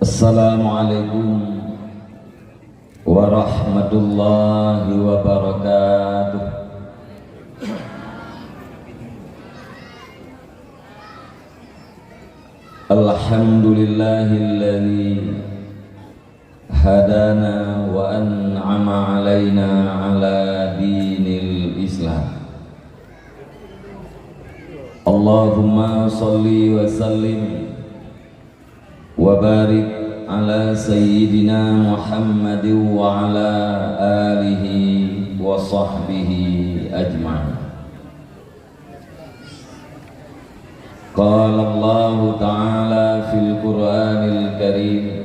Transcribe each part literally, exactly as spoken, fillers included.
Assalamualaikum warahmatullahi wabarakatuh. Alhamdulillahilladzi hadana wa an'ama alaina ala dinil Islam. Allahumma shalli wa sallim wa barik ala sayyidina Muhammadin wa ala alihi wa sahbihi ajma'in. Qala Allahu ta'ala fil Qur'anil Karim,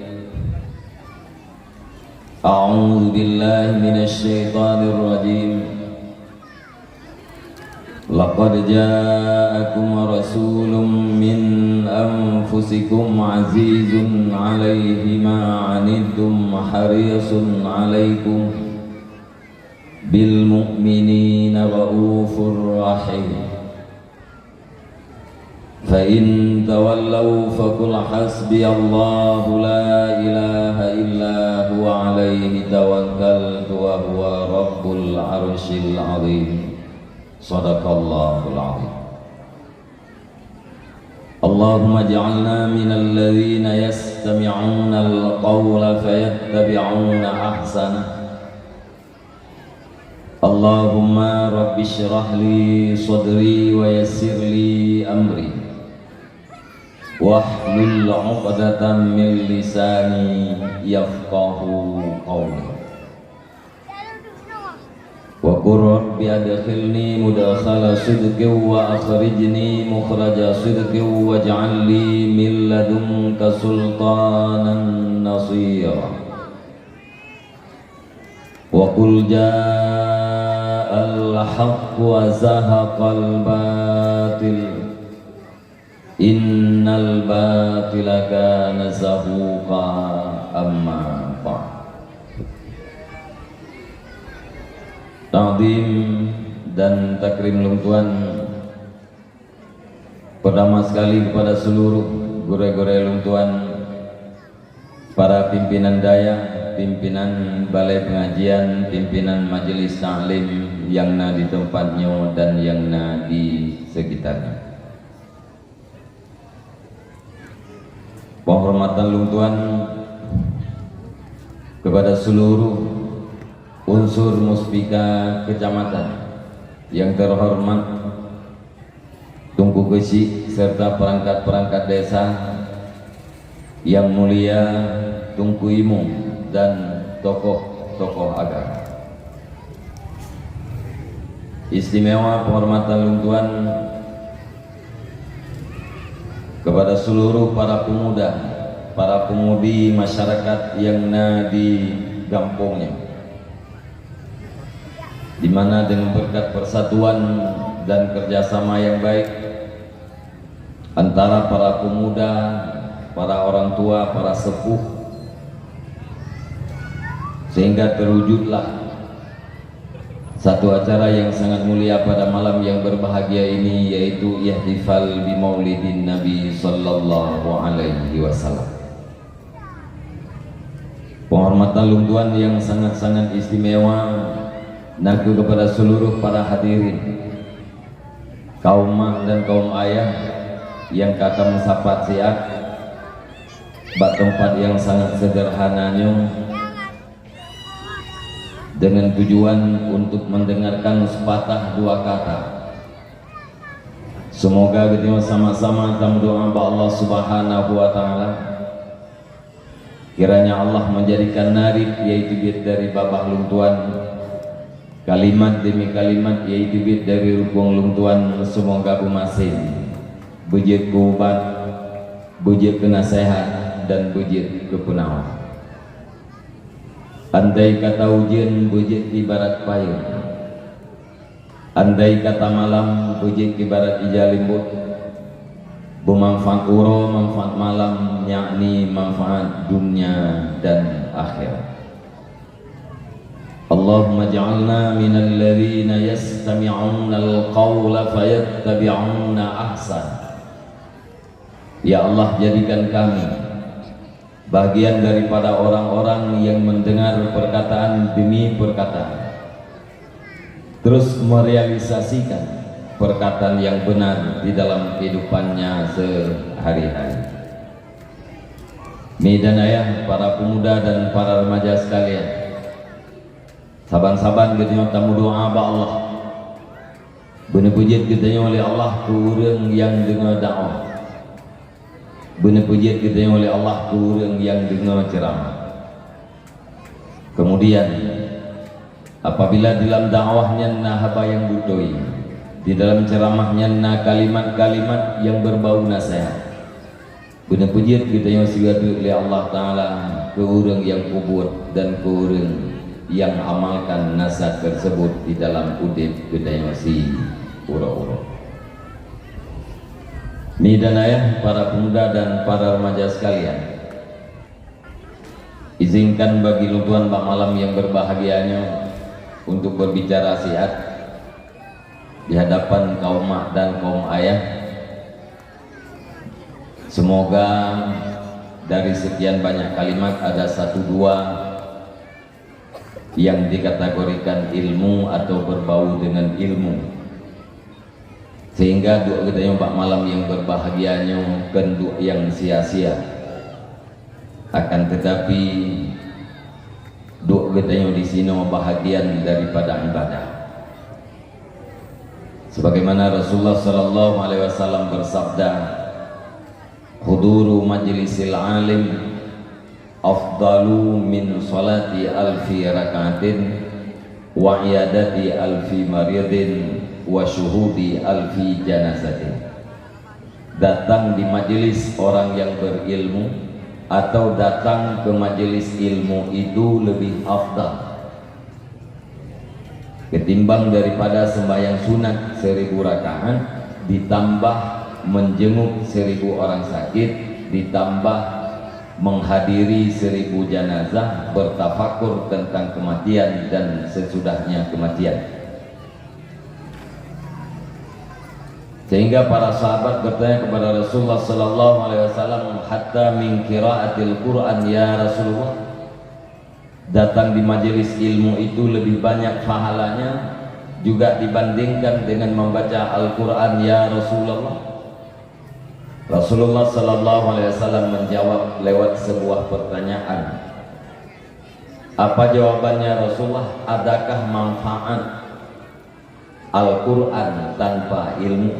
a'udzu billahi minasy syaithanir rajim. Laqad ja'akum rasulun min anfusikum azizun 'alaihi ma 'anittum harisun 'alaikum bil mu'minina raufur rahim. Fa in tawallau faqul hasbiyallahu la ilaha illa huwa alaihi tawakkaltu wa huwa rabbul arsyil azim. Sadaqallahul azim. Allahumma ij'alna minal ladzina yastami'unal qaula fayattabi'una ahsanah. Allahumma rabbi syrah li sadri wa yassir li amri. Wahlul 'uqdatam min lisani yafqahu qawli. Wa qur rabbi adkhilni mudkhala sidqin wa akhrijni mukhraja sidqin waj'al li min ladunka sultanan nasira. Wa qul ja'al haqqu wa zahaqal batil. Innal batila kana zahuqa, amma ba'd. Takzim dan takrim lôn tuan, pertama sekali kepada seluruh gurée-gurée lôn tuan, para pimpinan dayah, pimpinan balai pengajian, pimpinan majelis taklim nyang na di teumpat nyoe dan nyang na di sekitarnya. Penghormatan lôn tuan kepada seluruh unsur muspika kecamatan yang terhormat Teungku Geuchik serta perangkat-perangkat desa yang mulia Teungku Imum dan tokoh-tokoh agama. Istimewa penghormatan lôn tuan kepada seluruh para pemuda, para pemudi masyarakat yang na di gampông nyoe, di mana dengan berkat persatuan dan kerjasama yang baik antara para pemuda, para orang tua, para sepuh, sehingga terwujudlah satu acara yang sangat mulia pada malam yang berbahagia ini, yaitu ihtifal bi Maulidin Nabi sallallahu alaihi wasallam. Penghormatan lôn tuan yang sangat-sangat istimewa nakeuh kepada seluruh para hadirin, kaum mak dan kaum ayah yang ka tameusapat siat bak teumpat yang sangat sederhana nyoe, dengan tujuan untuk mendengarkan sepatah dua kata. Semoga geutanyoe sama-sama tameudoa bak Allah Subhanahu wa Ta'ala, kiranya Allah menjadikan narit, yaitu biet dari babah lôn tuan, kalimat demi kalimat, yaitu biet dari rukong lôn tuan, semoga beumaséng, beujeuet keu ubat, beujeuet keu naseuhat, dan beujeuet keu peunawa. Andai kata ujeuen beujeuet ibarat payong, andai kata malam beujeuet ibarat ija limbot, beumanfaat uroe manfaat malam, yakni manfaat dunia dan akhirat. Allahumma ja'alna minal ladzina yastami'unal qaula fayattabi'una ahsan. Ya Allah, jadikan kami Bagian daripada orang-orang yang mendengar perkataan demi perkataan, terus merealisasikan perkataan yang benar di dalam kehidupannya sehari-hari. Mi dan ayah, para pemuda dan para remaja sekalian, saban-saban geutanyoe tameudoa bak Allah. Beuneupeujeuet geutanyoe lé Allah keu ureuëng nyang deungoe dakwah. Beuneupeujeuet geutanyoe lé Allah keu ureuëng nyang deungoe ceuramah. Keumudian, apabila di dalam dakwah nyan na haba nyang beutôi, di dalam ceuramah nyan na kalimat-kalimat nyang beubau naseuhat, beuneupeujeuet geutanyoe sibateue lé Allah Taala keu ureuëng nyang peubuet dan keu ureuëng nyang amalkan naseuhat tersebut di dalam udeb geutanyoe siuroe-uroe. Mi dan ayah, para pemuda dan para remaja sekalian, izinkan bagi lôn tuan bak malam nyang beubahgia nyoe untuk berbicara siat di hadapan kaum mak dan kaum ayah. Semoga dari sekian banyak kalimat ada satu dua yang dikategorikan ilmu atau berbau dengan ilmu, sehingga duek geutanyoe bak malam nyang beubahgia nyoe kon duek nyang sia-sia. Akan tetapi, duek geutanyoe disinoe bahagian daripada ibadah. Sebagaimana Rasulullah sallallahu alaihi wasallam bersabda, "Huduru majlisil alim afdalu min salati alfi rakaatin, wa iyadati alfi maridin, wa syuhudi alfi janazatin." Datang di majelis orang yang berilmu atau datang ke majelis ilmu itu lebih afdal ketimbang daripada sembahyang sunat seribu rakaat, ditambah menjenguk seribu orang sakit, ditambah menghadiri seribu janazah, bertafakur tentang kematian dan sesudahnya kematian. Sehingga para sahabat bertanya kepada Rasulullah sallallahu alaihi wasallam, "Hatta min qiraatil Qur'an, ya Rasulullah? Datang di majelis ilmu itu lebih banyak pahalanya juga dibandingkan dengan membaca Al-Quran, ya Rasulullah?" Rasulullah sallallahu alaihi wasallam menjawab lewat sebuah pertanyaan. Apa jawabannya Rasulullah? Adakah manfaat Al-Quran tanpa ilmu?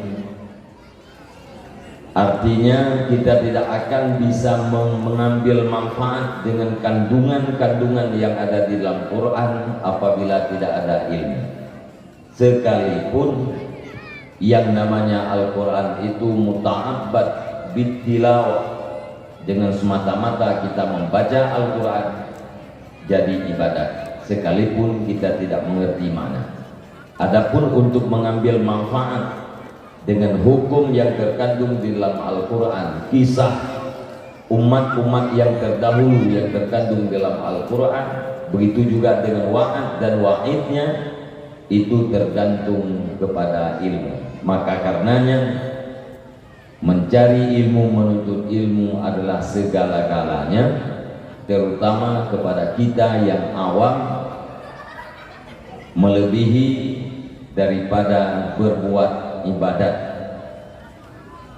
Artinya, kita tidak akan bisa meng-, mengambil manfaat dengan kandungan-kandungan yang ada di dalam Quran apabila tidak ada ilmu. Sekalipun yang namanya Al-Quran itu muta'abbad bittilawah, dengan semata-mata kita membaca Al-Quran jadi ibadat, sekalipun kita tidak mengerti makna. Adapun untuk mengambil manfaat dengan hukum yang terkandung di dalam Al-Quran, kisah umat-umat yang terdahulu yang terkandung dalam Al-Quran, begitu juga dengan wa'ad dan wa'idnya, itu tergantung kepada ilmu. Maka karenanya, mencari ilmu, menuntut ilmu adalah segala-galanya, terutama kepada kita yang awam, melebihi daripada berbuat ibadat.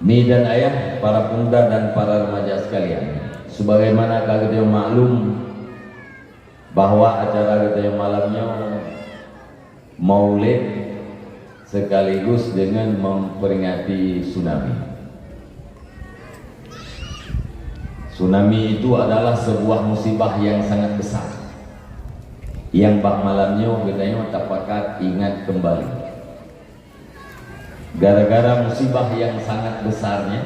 Mi dan ayah, para pemuda dan para remaja sekalian, sebagaimana ka geutanyoe maklum bahwa acara geutanyoe malam nyoe Maulid sekaligus dengan memperingati tsunami. Tsunami itu adalah sebuah musibah yang sangat besar, yang bak malam nyoe geutanyoe tapakat ingat kembali. Gara-gara musibah yang sangat besarnya,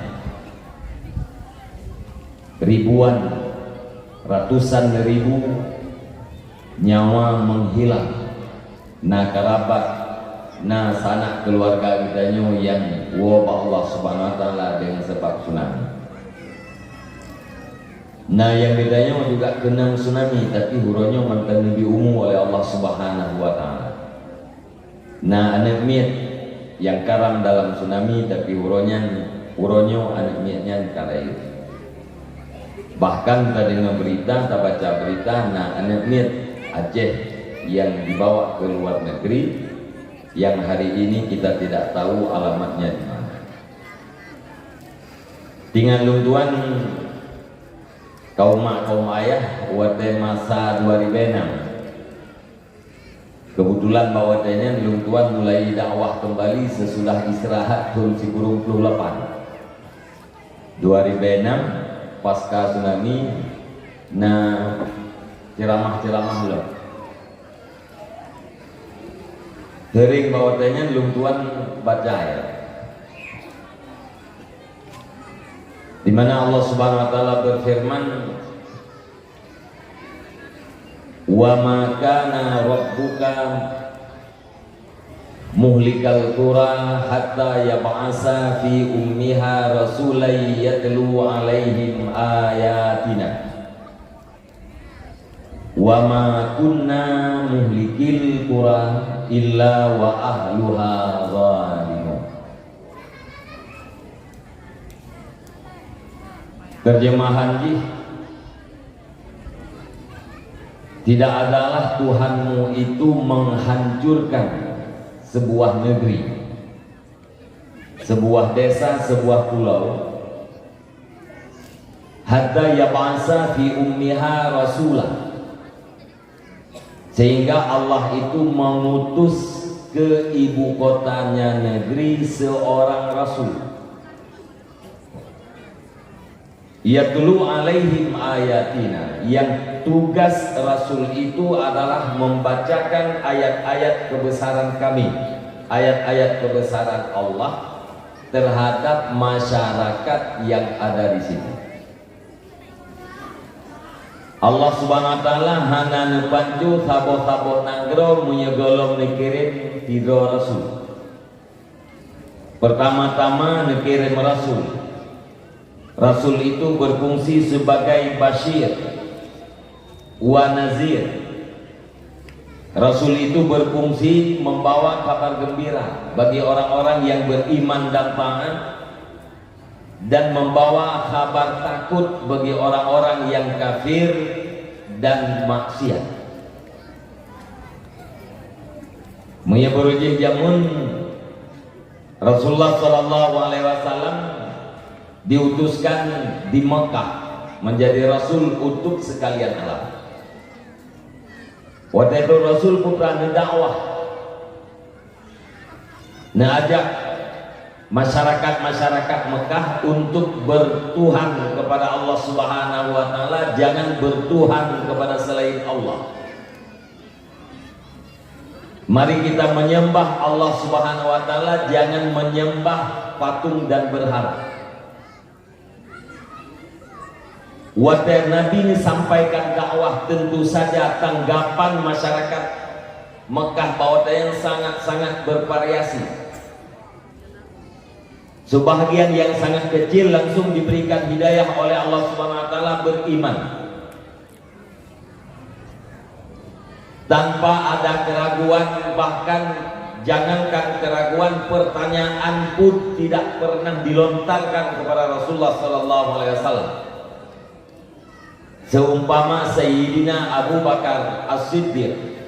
ribuan, ratusan ribu nyawa menghilang. Na karabat, na sanak keluarga geutanyoe nyang woe bak Allah Subhanahu wa Taala deungon sabab tsunami. Na nyang geutanyoe juga keunong tsunami, tapi uroe nyoe mantong neubri umu oleh Allah Subhanahu wa Taala. Na aneuk miet nyang karam dalam tsunami, tapi uroe nyan, uroe nyoe aneuk miet nyan ka rayeuk. Bahkan tadeungoe beurita, tabaca beurita na aneuk miet Aceh nyang jibawa keu luwa neugri, nyang hari ini kita tidak tahu alamatnya di mana. Tingan lôn tuan, kaum mak kaum ayah, watée masa dua ribée nam. Keubeutulan bak watée nyan lôn tuan mulai dakwah keumbali seusudah istirahat thon sikureueng ploh lapan. Dua ribée nam, pasca tsunami, na ceuramah-ceuramah lom. Seuring bak watée nyan lôn tuan baca ayat, di mana Allah Subhanahu wa Taala beufeureuman, "Wa ma kana rabbuka muhlikal qura hatta yab'asa fi ummiha rasulan yatlu 'alaihim ayatina. Wa ma kunna muhlikil qura illa wa ahluha zalimun." Terjemahan jih, tidak adalah Tuhanmu itu menghancurkan sebuah negeri, sebuah desa, sebuah pulau, hatta yab'asa fi ummiha rasula, sehingga Allah itu mengutus ke ibu kotanya negeri seorang rasul. Yatlu 'alaihim ayatina, yang tugas rasul itu adalah membacakan ayat-ayat kebesaran Kami, ayat-ayat kebesaran Allah terhadap masyarakat yang ada di situ. Allah Subhanahu wa Taala hana neupancôh saboh-saboh nanggroe meunyoe gohlom neukirém sidroe rasul. Pertama-tama neukirém rasul. Rasul itu berfungsi sebagai basyir wa nazir. Rasul itu berfungsi membawa kabar gembira bagi orang-orang yang beriman dan taat, dan membawa kabar takut bagi orang-orang yang kafir dan maksiat. Meunyoe beurujih jameun, Rasulullah sallallahu alaihi wasallam diutuskan di Mekah menjadi rasul untuk sekalian alam. Watée rasul putra neudakwah, neuajak masyarakat-masyarakat Mekah untuk bertuhan kepada Allah Subhanahu wa Taala, jangan bertuhan kepada selain Allah. Mari kita menyembah Allah Subhanahu wa Taala, jangan menyembah patung dan berhala. Watée Nabi neusampaikan dakwah, tentu saja tanggapan masyarakat Mekah bak watée nyan sangat-sangat bervariasi. Sebahagian yang sangat kecil langsung diberikan hidayah oleh Allah Subhanahu wa Taala, beriman tanpa ada keraguan, bahkan jangankan keraguan, pertanyaan pun tidak pernah dilontarkan kepada Rasulullah sallallahu alaihi wasallam. Seumpama Sayyidina Abu Bakar As-Siddiq,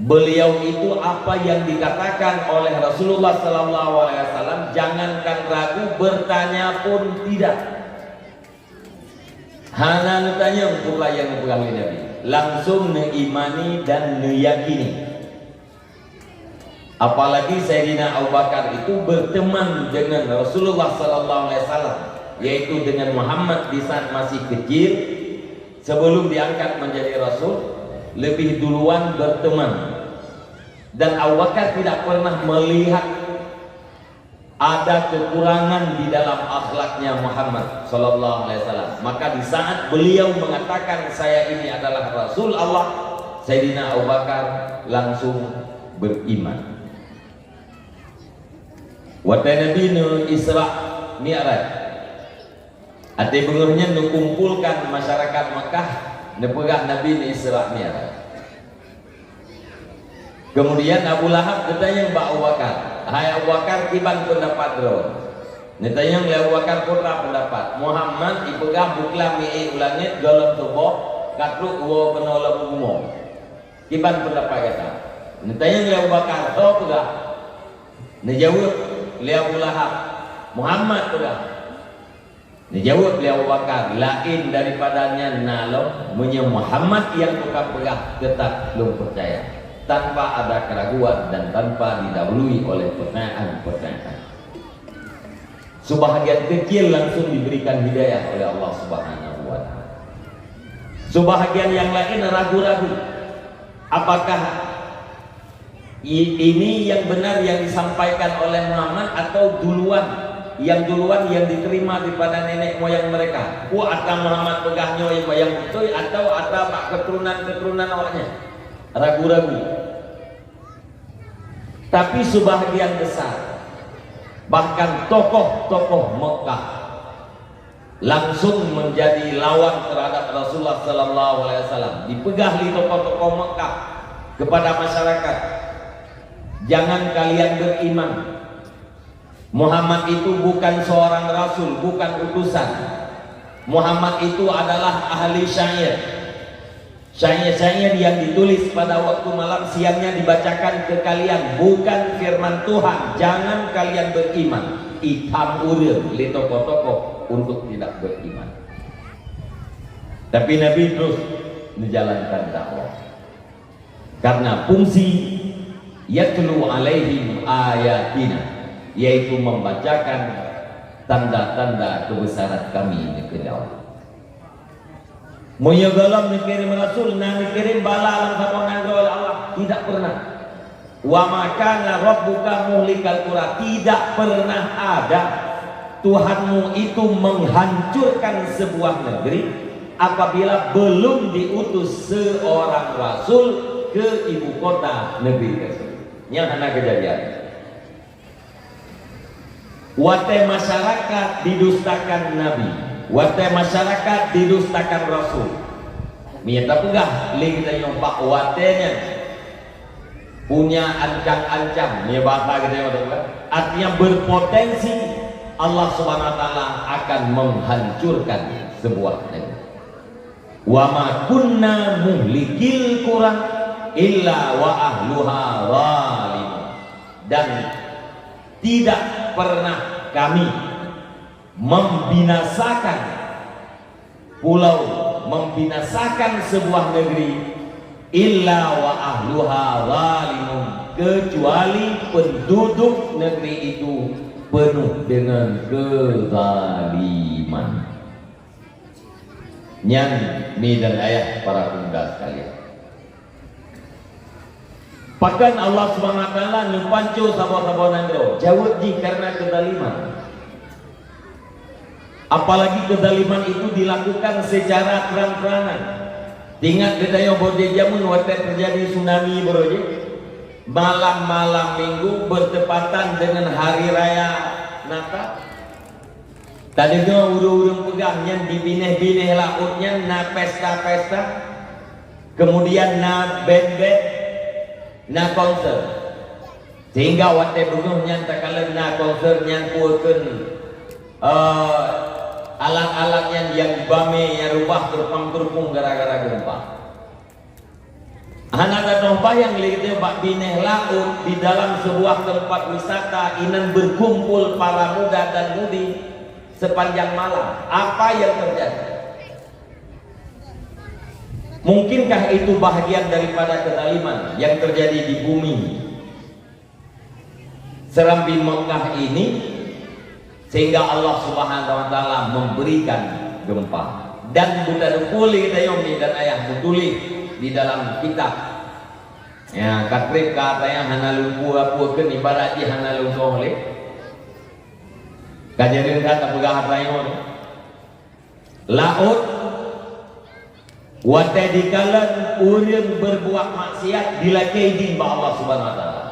beliau itu apa yang dikatakan oleh Rasulullah sallallahu alaihi wasallam, jangankan ragu, bertanya pun tidak. Hana neutanyong peue nyang geupeugah lé Nabi, langsung neuimani dan neuyakini. Apalagi Saidina Abu Bakar itu berteman dengan Rasulullah sallallahu alaihi wasallam, yaitu dengan Muhammad di saat masih kecil, sebelum diangkat menjadi rasul, lebih duluan berteman. Dan Abu Bakar tidak pernah melihat ada kekurangan di dalam akhlaknya Muhammad sallallahu alaihi wasallam. Maka di saat beliau mengatakan, "Saya ini adalah Rasul Allah," Saidina Abu Bakar langsung beriman. Watée Nabi neu Isra Mi'raj, até beungoh nyan neukumpulkan masyarakat Makkah, neupeugah Nabi neu Isra Mi'raj. Kemudian Abu Lahab geutanyong bak Abu Bakar, "Hai Abu Bakar, kiban peundapat droe?" Neutanyong lé Abu Bakar peue peundapat, Muhammad ipeugah buklam miék u langét gohlom tuboh ka trok woe keunoe lam bumoe. Kiban peundapat gata? Neutanyong lé Abu Bakar, soe peugah? Neujaweueb lé Abu Lahab, Muhammad peugah. Neujaweueb lé Abu Bakar, laén daripada nyan na lom, meunyoe Muhammad nyang tukang peugah, teutap lôn peucaya, tanpa ada keraguan dan tanpa didahului oleh pertanyaan-pertanyaan. Sebahagian kecil langsung diberikan hidayah oleh Allah Subhanahu wa Ta'ala. Sebahagian yang lain ragu-ragu, apakah i-, ini yang benar yang disampaikan oleh Muhammad atau duluan, yang duluan yang diterima daripada nenek moyang mereka? Ku ata Muhammad peugah nyoe nyang beutôi atau ata bak keturunan-keturunan awaknyan? Ragu-ragu. Tapi sebahagian besar, bahkan tokoh-tokoh Mekah langsung menjadi lawan terhadap Rasulullah sallallahu alaihi wasallam. Dipeugah lé tokoh-tokoh Mekah kepada masyarakat, "Jangan kalian beriman. Muhammad itu bukan seorang rasul, bukan utusan. Muhammad itu adalah ahli syair. Syair-syair yang ditulis pada waktu malam siangnya dibacakan ke kalian, bukan firman Tuhan. Jangan kalian beriman." Itam ureuëng lé tokoh-tokoh untuk tidak beriman. Tapi Nabi terus menjalankan dakwah. Karena fungsi yatlu alaihim ayatina, yaitu membacakan tanda-tanda kebesaran Kami, neukheun Allah. Meunyoe gohlom neukirém rasul, na neukirém bala lam saboh nanggroe lé Allah? Tidak pernah. "Wa ma kana rabbuka muhlikal qura," tidak pernah ada Tuhanmu itu menghancurkan sebuah negeri apabila belum diutus seorang rasul ke ibu kota negeri tersebut. Nyan hana keujadian. Watée masyarakat didustakan Nabi, watée masyarakat didustakan Rasul, meunyoe tapeugah lé geutanyoe bak watée nyan, punya ancang-ancang, meunyoe bahasa geutanyoe tapeugah, artinya berpotensi Allah Subhanahu wa Taala akan menghancurkan sebuah negeri. "Wa ma kunna muhlikil qura illa wa ahluha zalimun." Dan tidak pernah Kami membinasakan pulau, membinasakan sebuah negeri, illa wa ahluha zalimun, kecuali penduduk negeri itu penuh dengan kezaliman. Nyan, mi dan ayah, para pemuda sekalian. Pakon Allah Subhanahu wa Taala neupancô saboh-saboh nanggroe? Jaweueb jih, karena keuzaliman. Apalagi keuzaliman itu dilakukan secara terang-terangan. Ingat geutanyoe bak jameun watée teujadi tsunami baroe jih, malam-malam minggu bertepatan dengan hari raya Natal. Tadeungoe ureuëng-ureuëng peugah nyan di binéh-binéh laôt nyan na pesta-pesta, kemudian na band-band, na konser. Sehingga watée beungoh nyan takalon na konser nyan peue kheun, eh, alat-alat nyan nyang bame nyang reubah teurpang-teurpung gara-gara gempa. Hana tatoh bayang lé geutanyoe bak binéh laôt di dalam sebuah tempat wisata inan berkumpul para muda dan mudi sepanjang malam. Apa yang terjadi? Mungkinkah itu bahagian daripada kezaliman yang terjadi di bumi serambi Mekah ini, sehingga Allah Subhanahu wa Taala memberikan gempa? Dan buta deupuli geutanyoe mi dan ayah meutuléh di dalam kitab. Ya, ka treb ka ata nyang hana lôn peue-peue kheun, ibarat jih hana lôn soh lé. Ka jareueng that tapeugah ata nyoe. Laôt, watée dikalon ureuëng berbuat maksiat, dilakée idin bak Allah Subhanahu wa Taala.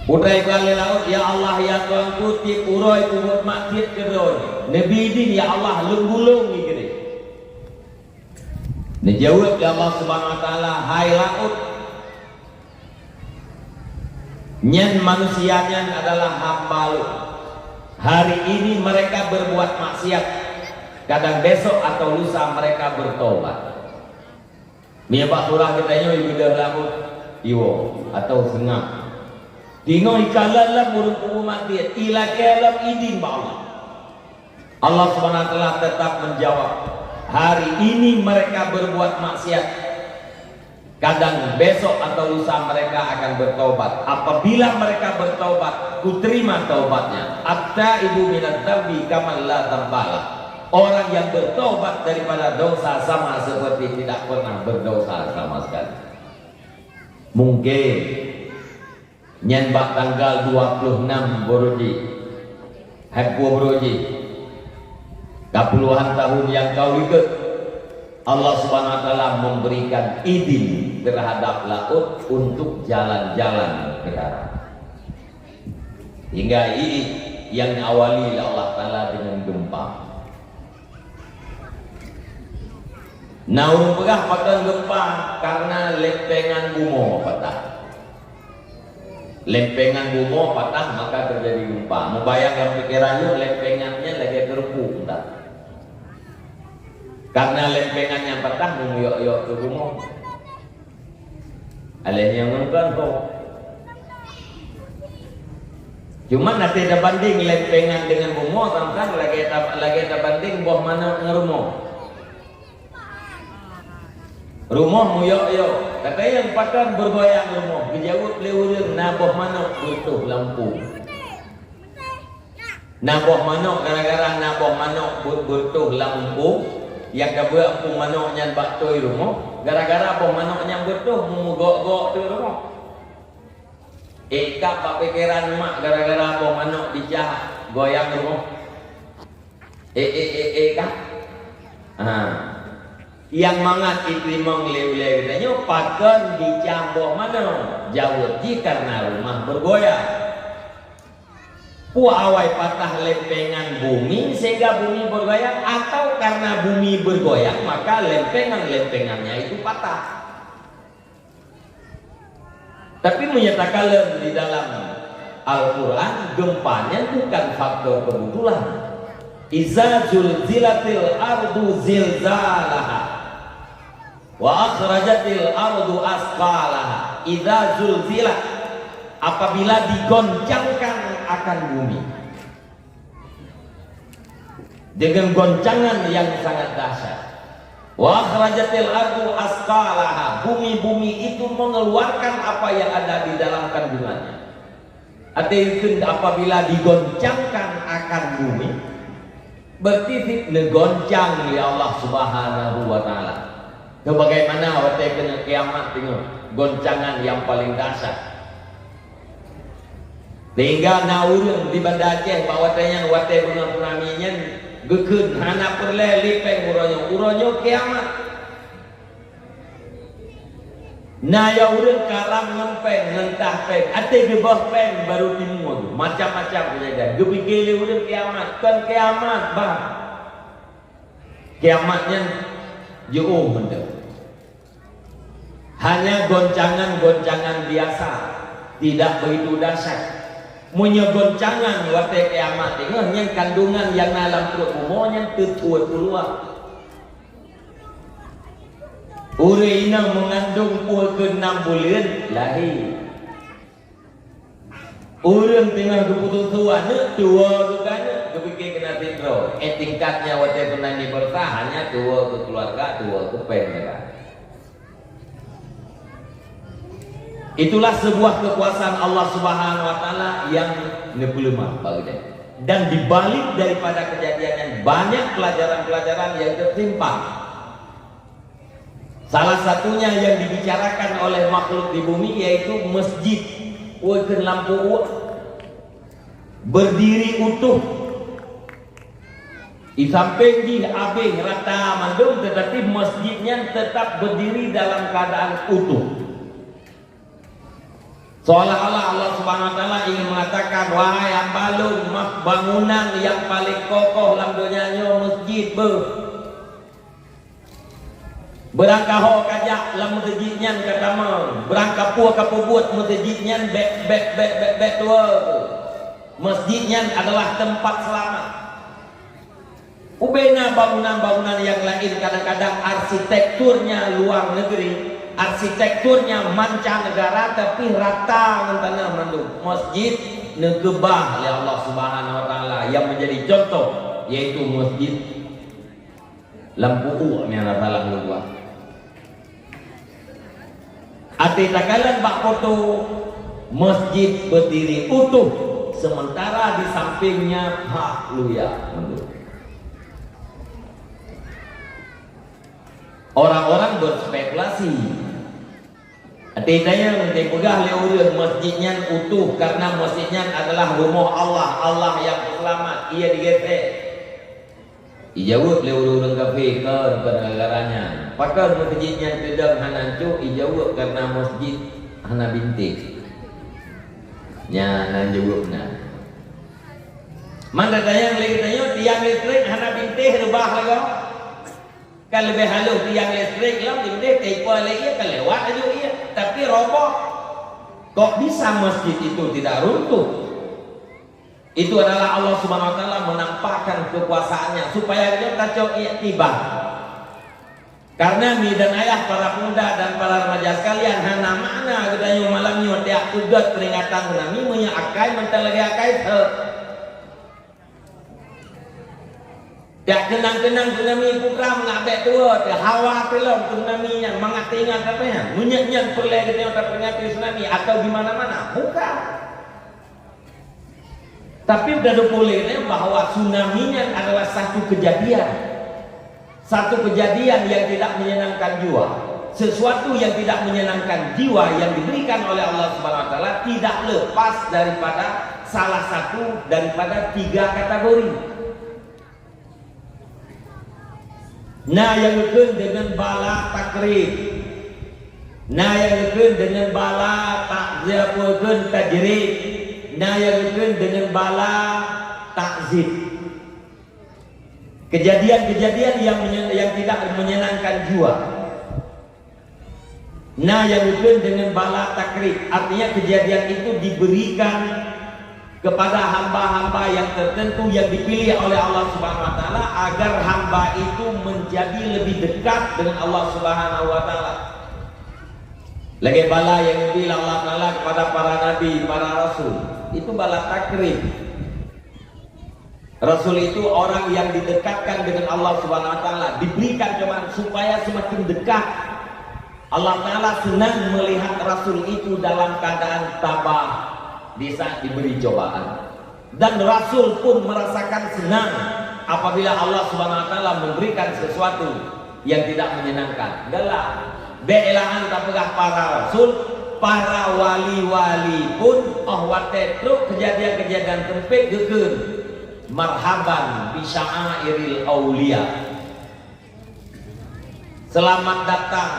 Utai ka lé laôt, "Ya Allah, ya Tuhanku, tieb uroe peubuet maksiat keu droe, neubi idin, ya Allah, lôn gulong ié keudeh." Neujaweueb lé Allah Subhanahu wa Taala, "Hai laôt, Nyan manusia nyan adalah hamba Lôn. Hari ini mereka berbuat maksiat, kadang besok atau lusa mereka bertobat. Meunyoe bak surah geutanyoe ibeudôh laôt, iwoe atau seungab. Tingoh ikalon lom ureuëng kubu maté, ilakée lom idin bak Allah. Allah Subhanahu wa Taala tetap menjawab, "Hari ini mereka berbuat maksiat, kadang besok atau lusa mereka akan bertobat. Apabila mereka bertobat, Kuterima taubatnya. At-taibu minadz-dzambi kaman la dzambalah." Orang yang bertobat daripada dosa sama seperti tidak pernah berdosa sama sekali. Mungkin nyan bak tanggal dua puluh enam Buroji, hai pue Buroji, ka puluhan tahun nyang ka likot, Allah Subhanahu wa Taala memberikan idin terhadap laôt untuk jalan-jalan ke darat. Hingga iék nyang awali lé Allah Taala dengan gempa. Na ureuëng peugah pakon gempa karena lempengan bumoe patah. Lempengan bumoe patah maka terjadi gempa. Mubayang lam pikeran lôn lempengan nyan lagée keureupuk entah. Karena lempengan nyang patah meuyok-yok keu bumoe. Aléh nyang ngon kon ho. Cuman até tabandeng lempengan dengan bumoe, teuntang lagée ta-, lagée tabandeng boh manok ngon rumoh. Rumoh meuyok-yok. Kata nyang pakon bergoyang rumoh, geujaweueb lé ureuëng na boh manok beutôh lam pung. Na boh manok, gara-gara na boh manok beu-, beutôh lam umpung, nyang ka beuet umpung manok nyan bak toi rumoh, gara-gara boh manok nyan beutôh meugok-gok teuk rumoh. Eh, ka bak pikeran mak gara-gara boh manok dicah goyang rumoh. Eh, eh, eh, eh, ka? Ha. Nyang mangat iteurimong lé ulée geutanyoe pakon dicah boh manok? Jaweueb jih karena rumah bergoyang. Peue awai patah lempengan bumi sehingga bumi bergoyang, atau karena bumi bergoyang maka lempengan-lempengannya itu patah? Tapi meunyoe takalon di dalam Al-Quran, gempa nyan bukan faktor kebetulan. Iza zulzilatil ardu zilzalaha. Wa akhrajatil ardu asqalaha. Idza zulzilat, apabila digoncangkan akan bumi dengan goncangan yang sangat dahsyat. Wa akhrajatil ardu asqalaha, bumi-bumi itu mengeluarkan apa yang ada di dalam kandungannya. Artinya, apabila digoncangkan akan bumi, berarti neugoncang lé Allah Subhanahu wa Taala. Sebagaimana watée keuneuk kiamat teungoh, goncangan yang paling dahsyat. Sehingga na ureuëng di Banda Aceh bak watée nyan, watée beungoh tsunami nyan, geukheun hana peureulée lé péng uroe nyoe, uroe nyoe kiamat. Na ya ureuëng karam ngon péng, ngon tah péng, até geuboh péng baru timu, macam-macam kejadian. Geupike lé ureuëng kiamat, kon kiamat bah. Kiamat nyan jiôh mantong. Hanya goncangan-goncangan biasa, tidak begitu dahsyat. Meunyoe goncangan watée kiamat teungoh, nyan kandungan nyang na lam pruet bumoe nyan teutuet keuluwa. Ureuëng inong meungandong pue keu nam buleuen lahé. Ureuëng teungoh geupeususu aneuëk, tuwoe geuh keu aneuëk, geupike keunan sidroe. Eh, tingkat nyan watée tsunami beureusa, hanya tuwoe keu keuluwarga, tuwoe keu péng nyan. Itulah sebuah kekuasaan Allah Subhanahu wa Taala yang neupeuleumah bak geutanyoe. Dan di balik daripada kejadian nyan banyak pelajaran-pelajaran yang tersimpan. Salah satunya yang dibicarakan oleh makhluk di bumi yaitu masjid. Woi, keu lampu uek berdiri utuh. Di samping jih abéh rata mandum, tetapi masjid nyan tetap berdiri dalam keadaan utuh. Seolah-olah Allah Subhanahu wa Taala ingin mengatakan, "Wahai hamba Lôn, mak, bangunan yang paling kokoh lam donya nyoe masjid beuh." Beurangkaho kajak lam meuseujid nyan ka tamong, beurangkapeue kapeubuet meuseujid nyan bék, bék, bék, bék, bék tuwoe. Meuseujid nyan adalah teumpat seulamat. Ubena bangunan-bangunan nyang laén kadang-kadang arsitekturnya luar negeri, arsitekturnya mancanegara, tapi rata ngon tanoh mandum. Meuseujid neukeubah lé Allah Subhanahu wa Taala nyang meunjadi cuntoh, yaitu meuseujid Lampu uek nyan rata lam luwa. Até takalon bak foto, meuseujid beudiri utuh, seumeuntara di sampéngnya pah luya mandum. Orang-orang berspekulasi. Até tanyong, teupeugah lé ureuëng meuseujid nyan utuh, karena meuseujid nyan adalah rumoh Allah, Allah nyang peuseulamat, iya digeusek. Ijaweueb lé ureuëng-ureuëng kafé, "Kon, kon gara-gara nyan. Pakon meuseujid nyan teudong hana ancô?" Ijaweueb, "Karena meuseujid hana bintéh." Nyan na jaweueb na. Man tatanyong lé geutanyoe, tiang listrik hana bintéh reubah lagoe. Kan leubeh halôh tiang listrik lom, bintéh teuipoh lé ié, kan lewat laju ié. Tapi roboh. Kok bisa masjid itu tidak runtuh? Itu adalah Allah Subhanahu wa Taala menampakkan kekuasaan-Nya supaya kita cok iktibar. Karena mi dan ayah, para pemuda dan para remaja sekalian, hana makna geutanyoe malam nyoe tiak peugét peringatan tsunami meunyoe akai mantong lagée akai thot. Tiak keunang-keunang tsunami putra meunak bék tuwoe, teuh hawa teulom tsunami nyan mangat teuingat sapeue nyan. Meunyoe nyan peureulée geutanyoe taperingati tsunami atau di mana-mana, bukan. Tapi udah dipulih bahwa tsunami nyan adalah satu kejadian. Satu kejadian yang tidak menyenangkan jiwa. Sesuatu yang tidak menyenangkan jiwa yang diberikan oleh Allah Subhanahu wa Taala tidak lepas daripada salah satu daripada tiga kategori. Na nyang geukheun deungon bala takrib. Na nyang geukheun deungon bala takzir, apa geukheun, tajrib. Na nyang geukheun deungon bala takzib. Kejadian-kejadian yang menye-, yang tidak menyenangkan jiwa. Na nyang geukheun deungon bala takrib, artinya kejadian itu diberikan kepada hamba-hamba yang tertentu yang dipilih oleh Allah Subhanahu wa Taala agar hamba itu menjadi lebih dekat dengan Allah Subhanahu wa Taala. Lagée bala nyang geubri lé Allah Taala kepada para nabi, para rasul, itu bala takrib. Rasul itu orang yang didekatkan dengan Allah Subhanahu wa Taala, diberikan cobaan supaya semakin dekat. Allah Taala senang melihat Rasul itu dalam keadaan tabah di saat diberi cobaan. Dan Rasul pun merasakan senang apabila Allah Subhanahu wa Taala memberikan sesuatu yang tidak menyenangkan. Galak. Bék ilakon tapeugah para rasul, para wali-wali pun óh watée trok kejadian-kejadian sempit geukheun, "Marhaban bi sya'airil aulia." Selamat datang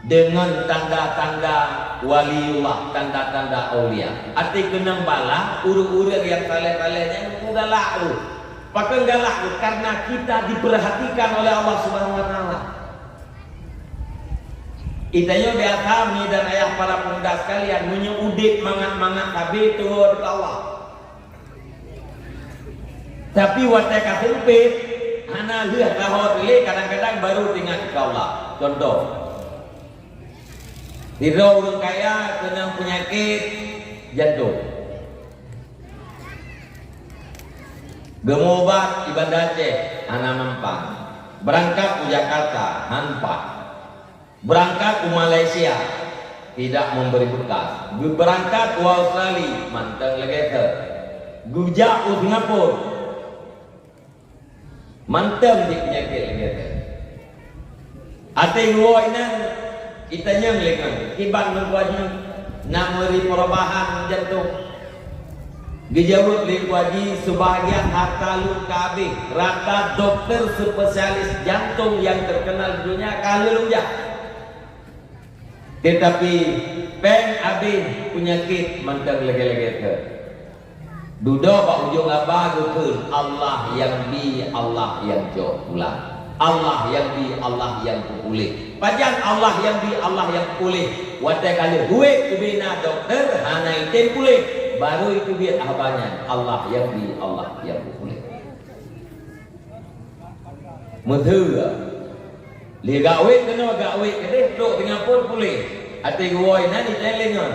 dengan tanda-tanda waliullah, tanda-tanda aulia. Até keunong bala, ureuëng-ureuëng nyang saleh-saleh nyan mugalak lom. Pakon galak lom? Karena kita diperhatikan oleh Allah Subhanahu wa Taala. Geutanyoe biasa, mi dan ayah, para pemuda sekalian, meunyoe udeb mangat-mangat sabe tuwoe keu Allah. Tapi watée ka seumpét, hana lheueh tahot lé, kadang-kadang baru teuingat keu Allah. Contoh, sidroe ureuëng kaya keunong peunyakét jantong. Geumeuubat di Banda Aceh, hana manfaat. Beurangkat u Jakarta, han paih. Beurangkat u Malaysia, tidak memberi bekas. Geubeurangkat u Australia, mantong lagée thot. Geujak u Singapura, mantong di peunyakét lagée thot. Até geuwoe inan, itanyong lé ngon, "Kiban Teungku Haji, na meuri perubahan jantong?" Geujaweueb lé Teungku Haji, "Sebahagian harta lôn ka habéh, rata dokto spesialis jantong nyang teukeunal di donya ka lheueh lôn jak. Teutapi péng habéh, peunyakét mantong lagée-lagée thot." Dudoe bak ujong haba geukheun, "Allah nyang bi, Allah nyang cok pulang." Allah nyang bi, Allah nyang peupuléh. Pajan Allah nyang bi, Allah nyang peupuléh? Watée ka lheueh buet teubiet na dokto hana item puléh, barô teubiet haba nyan, Allah nyang bi, Allah nyang peupuléh. Meuteue. Lé gawét keunoe gawét keudeh trok Singapura puléh. Até geuwoe nan item lé ngon.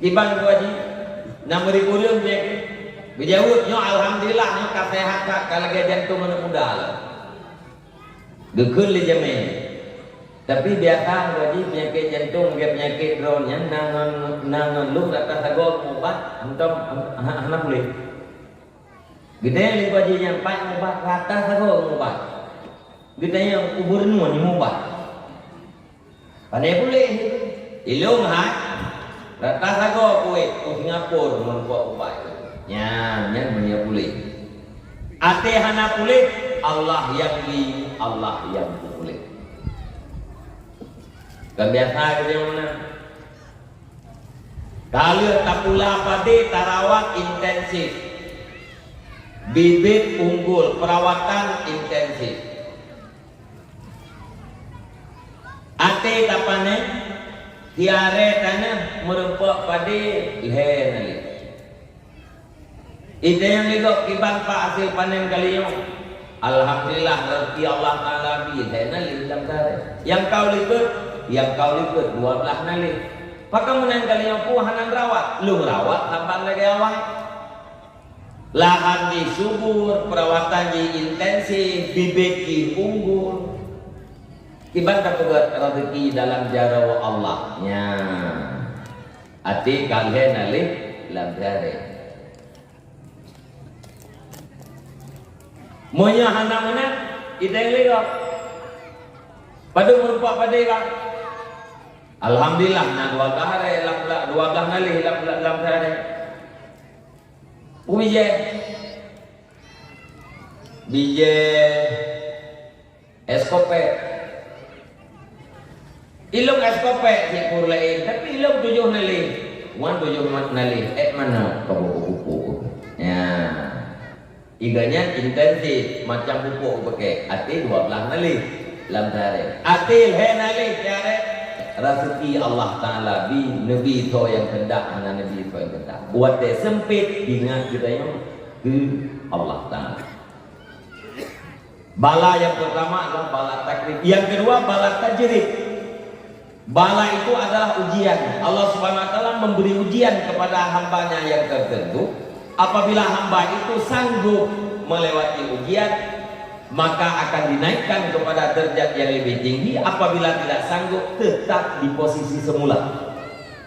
Kiban geuh jih, na meuribeu ureuëng meunyoe keuh. Geujaweueb, "Nyoe alhamdulillah, nyoe ka seuhat that, ka lagée jantong aneuëk muda lom." Geukheun lé jamé. Tapi biasa geuh jih peunyakét jantong lagée peunyakét droe nyan na ngon, na ngon lôn rata sagoe meuubat, hantom, hana, hana puléh. Geudeh lé geuh jih nyan pat meuubat, rata sagoe meuubat. Geudeh nyang ubur nyoe meuubat. Pandai puléh. Ilong hai, rata sagoe kuwét u Singapura meureumpok ubat. Nyan, nyan meunyoe puléh. Até hana puléh, Allah nyang bi, Allah nyang peupuléh. Kan biasa gitu yang mana? Ka lheueh tapula padé tarawat intensif. Bibit unggul, perawatan intensif. Até tapanen, tiaré taneuh meureumpok padé lhée naleh. Idéh nyang ligok kiban pak hasil panen kali nyoe. Alhamdulillah, rezeki Allah Taala bi lhée naleh lam sehari. Nyang kau likot, nyang kau likot dua blaih naleh. Pakon meunan kali nyoe peue hana rawat? Lôn rawat saban lagée awai. Lahan jih subur, perawatan jih intensif, bibit jih unggul. Kiban ka peugét rezeki dalam jaroe Allah. Nyan. Até ka lhée naleh lam jaroe. Meunyoe hana meunan, idéh lé gob. Padub meureumpok padé, Bang? Alhamdulillah, na dua blaih naleh lam, lam, dua blaih naleh lam, lam, lam sehari. Bijéh. Bijéh. Es kopek. Ilong es kopek sipur laén, tapi ilong tujoh naleh. Wan tujoh mat naleh, ék manok ka pupuk-pupuk. Ya. Iga nyan intensif, macam pupuk peuke. Até dua blaih naleh lam sehari. Até lhée naleh sehari. Rezeki Allah Taala bi, neubi soe nyang keundak, hana neubi soe nyang keundak. Watée sempit, ingat geutanyoe keu Allah Taala. Bala yang pertama adalah bala takrib. Yang kedua, bala tajrib. Bala itu adalah ujian. Allah Subhanahu wa Taala memberi ujian kepada hamba-Nya yang tertentu. Apabila hamba itu sanggup melewati ujian, maka akan dinaikkan kepada derajat yang lebih tinggi. Apabila tidak sanggup, tetap di posisi semula.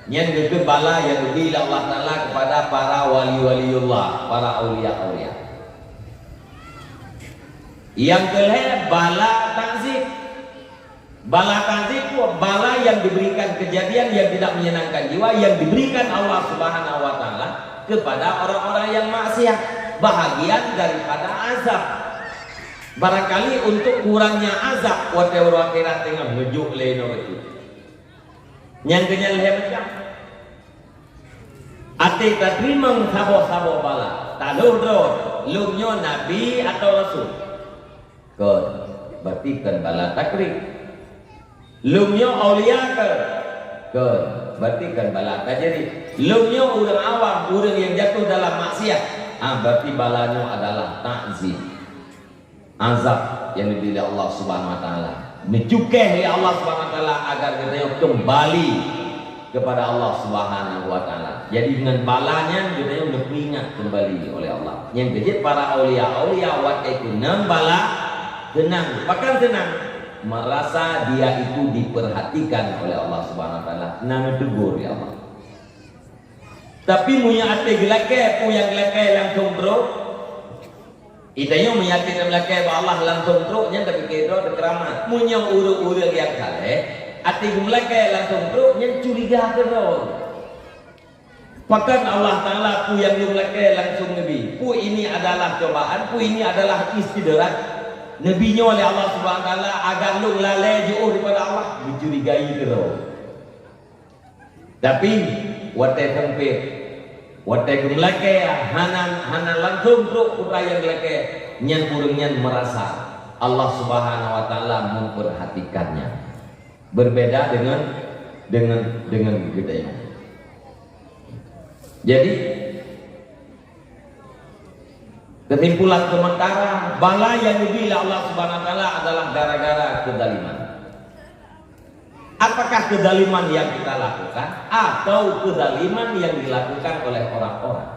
Nyan geukheun bala nyang geubri lé Allah Taala kepada para wali-waliullah, para aulia-aulia. Yang kelhée, bala takzib. Bala takzib pun bala yang diberikan kejadian yang tidak menyenangkan jiwa yang diberikan Allah Subhanahu wa Taala kepada orang-orang yang maksiat, bahagian daripada azab. Barangkali untuk kurangnya azab watée uroe akhirat teungoh neujok lé nyoe beutôi. Nyang keunyan lhée macam. Até tateurimong saboh-saboh bala, taloh droe, lôn nyoe nabi atawa rasul? Kon, berarti kon bala takrib. Lôn nyoe aulia kon? Kon, berarti kon bala tajrib. Lôn nyoe ureuëng awam, ureuëng nyang jatuh dalam maksiat? Ah, berarti bala nyoe adalah takzib. Azab nyang geubri lé Allah Subhanahu wa Taala. Neucukéh lé Allah Subhanahu wa Taala agar geutanyoe keumbali kepada Allah Subhanahu wa Taala. Jadi, deungon bala nyan geutanyoe neupeuingat keumbali oleh Allah. Nyang keujeuet para aulia-aulia watée keunong bala, seunang. Pakon seunang? Merasa dia itu diperhatikan oleh Allah Subhanahu wa Taala. Na neutegur lé Allah. Tapi meunyoe até geulakée, peue nyang geulakée langsung trok? Geutanyoe meunyoe até geulakée bak Allah langsung trok, nyan tapike droe teukeuramat. Meunyoe ureuëng-ureuëng nyang saleh, até geulakée langsung trok, nyan curiga keudroe. Pakon Allah Taala peue nyang lôn lakée langsung neubi? Peue ini adalah cobaan? Peue ini adalah istidraj? Neubi nyoe lé Allah Subhanahu wa Taala agar lôn lalée jiôh daripada Allah? Geucurigai keudroe. Tapi, watée seumpét, watée geumeulakée hana, hana langsung trok peue nyang geulakée, nyan ureuëng nyan meurasa. Allah Subhanahu wa Taala memperhatikannya. Berbeda dengan, dengan, dengan kita ini. Jadi, kesimpulan sementara, bala yang diberi oleh Allah Subhanahu wa Taala adalah gara-gara kezaliman. Apakah kezaliman yang kita lakukan atau kezaliman yang dilakukan oleh orang-orang?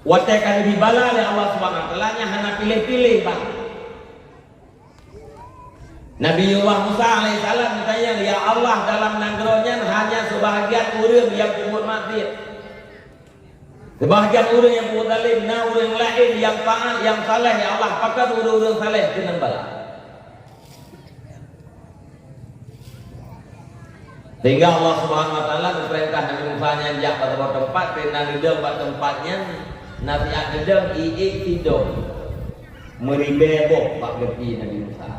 Watée ka geubri bala lé Allah Subhanahu wa Taala, nyan hana piléh-piléh, bah. Nabiullah Musa alaihissalam geutanyong, "Ya Allah, dalam nanggroe nyan hanya seubahagian ureuëng nyang peubuet maksiat. Seubahagian ureuëng nyang peubuet zalim, na ureuëng laén nyang taát, nyang saleh, ya Allah, pakon ureuëng-ureuëng saleh keuneuk bala." Sehingga Allah Subhanahu wa Taala geupeurintah Nabi Musa nyan jak bak saboh teumpat, keunan neudong bak teumpat nyan, na siat neudong iék sidom meuribée boh bak geupi Nabi Musa.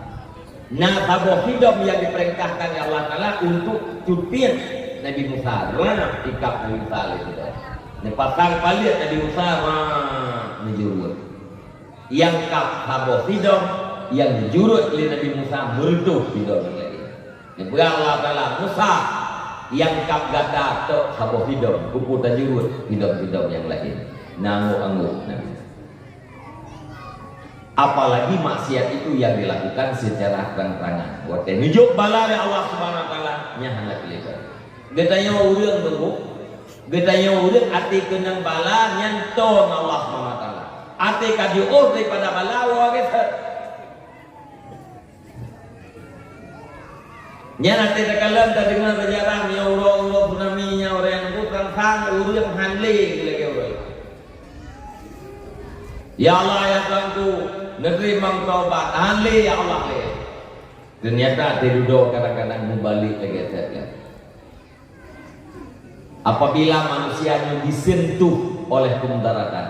Na saboh sidom nyang dipeurintahkan lé Allah Taala untuk cutiek Nabi Musa, rab ikab Nabi Musa lé sidom. Neupasang paleuet Nabi Musa, rab, neujurot. Nyang kab saboh sidom, nyang jurot lé Nabi Musa meureudôh sidom nyang laén. Neupeugah Allah Taala, "Musa, nyang kab gata tok saboh sidom, keupeue tajurot sidom-sidom nyang laén?" Neuanggôk-anggôk Nabi. Apalagi maksiat itu yang dilakukan secara terang-terangan. Watée neujok bala dari Allah Subhanahu wa Taala, nyan hana keuleubah. Geutanyoe ureuëng teungku, geutanyoe ureuëng até keunong bala nyan toe ngon Allah Subhanahu wa Taala. Até ka jiôh daripada bala, woe geutet. Nyan até takalon tadeungoe seujarah nyoe uroe-uroe tsunami nyan, ureuëng teungku, sang-sang ureuëng han lé lagée uroe. "Ya Allah, ya Tuhanku, neuteurimong taubat." Han lé, ya Allah, lé. Ternyata até dudoe kadang-kadang meubalek lagée that nyan. Apabila manusia nyoe disentuh oleh kemudaratan,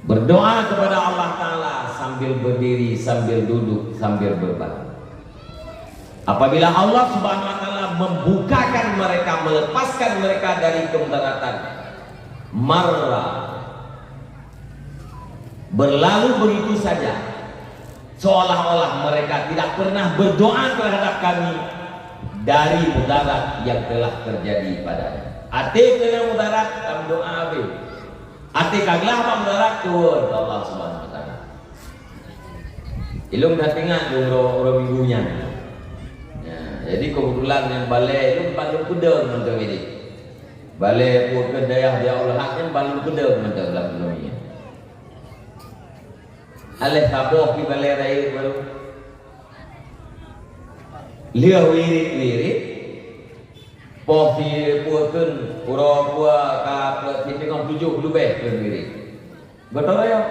berdoa kepada Allah Taala sambil berdiri, sambil duduk, sambil berbaring. Apabila Allah Subhanahu wa Taala membukakan mereka, melepaskan mereka dari kemudaratan, marra, berlalu begitu saja, seolah-olah mereka tidak pernah berdoa terhadap kami dari mudarat yang telah terjadi padanya. Até keunong mudarat, tameudoa habéh. Até ka glah bak mudarat, tuwoe keu Allah Subhanahu wa Taala. Ilôn that ingat lôn uroe, uroe Minggu nyan. Ya, jadi keubeutulan nyang balée lôn ban lôn peudong mantong ini. Balée peue keu dayah Ziaul Haq nyan ban lôn peudong mantong lam dunia. Aléh saboh pi balée rayeuk baru. Lheueh wirit-wirit, poh si peue kheun, uroe peue ka peue si teungoh tujoh leubeh kheun wirit. Gotong royong.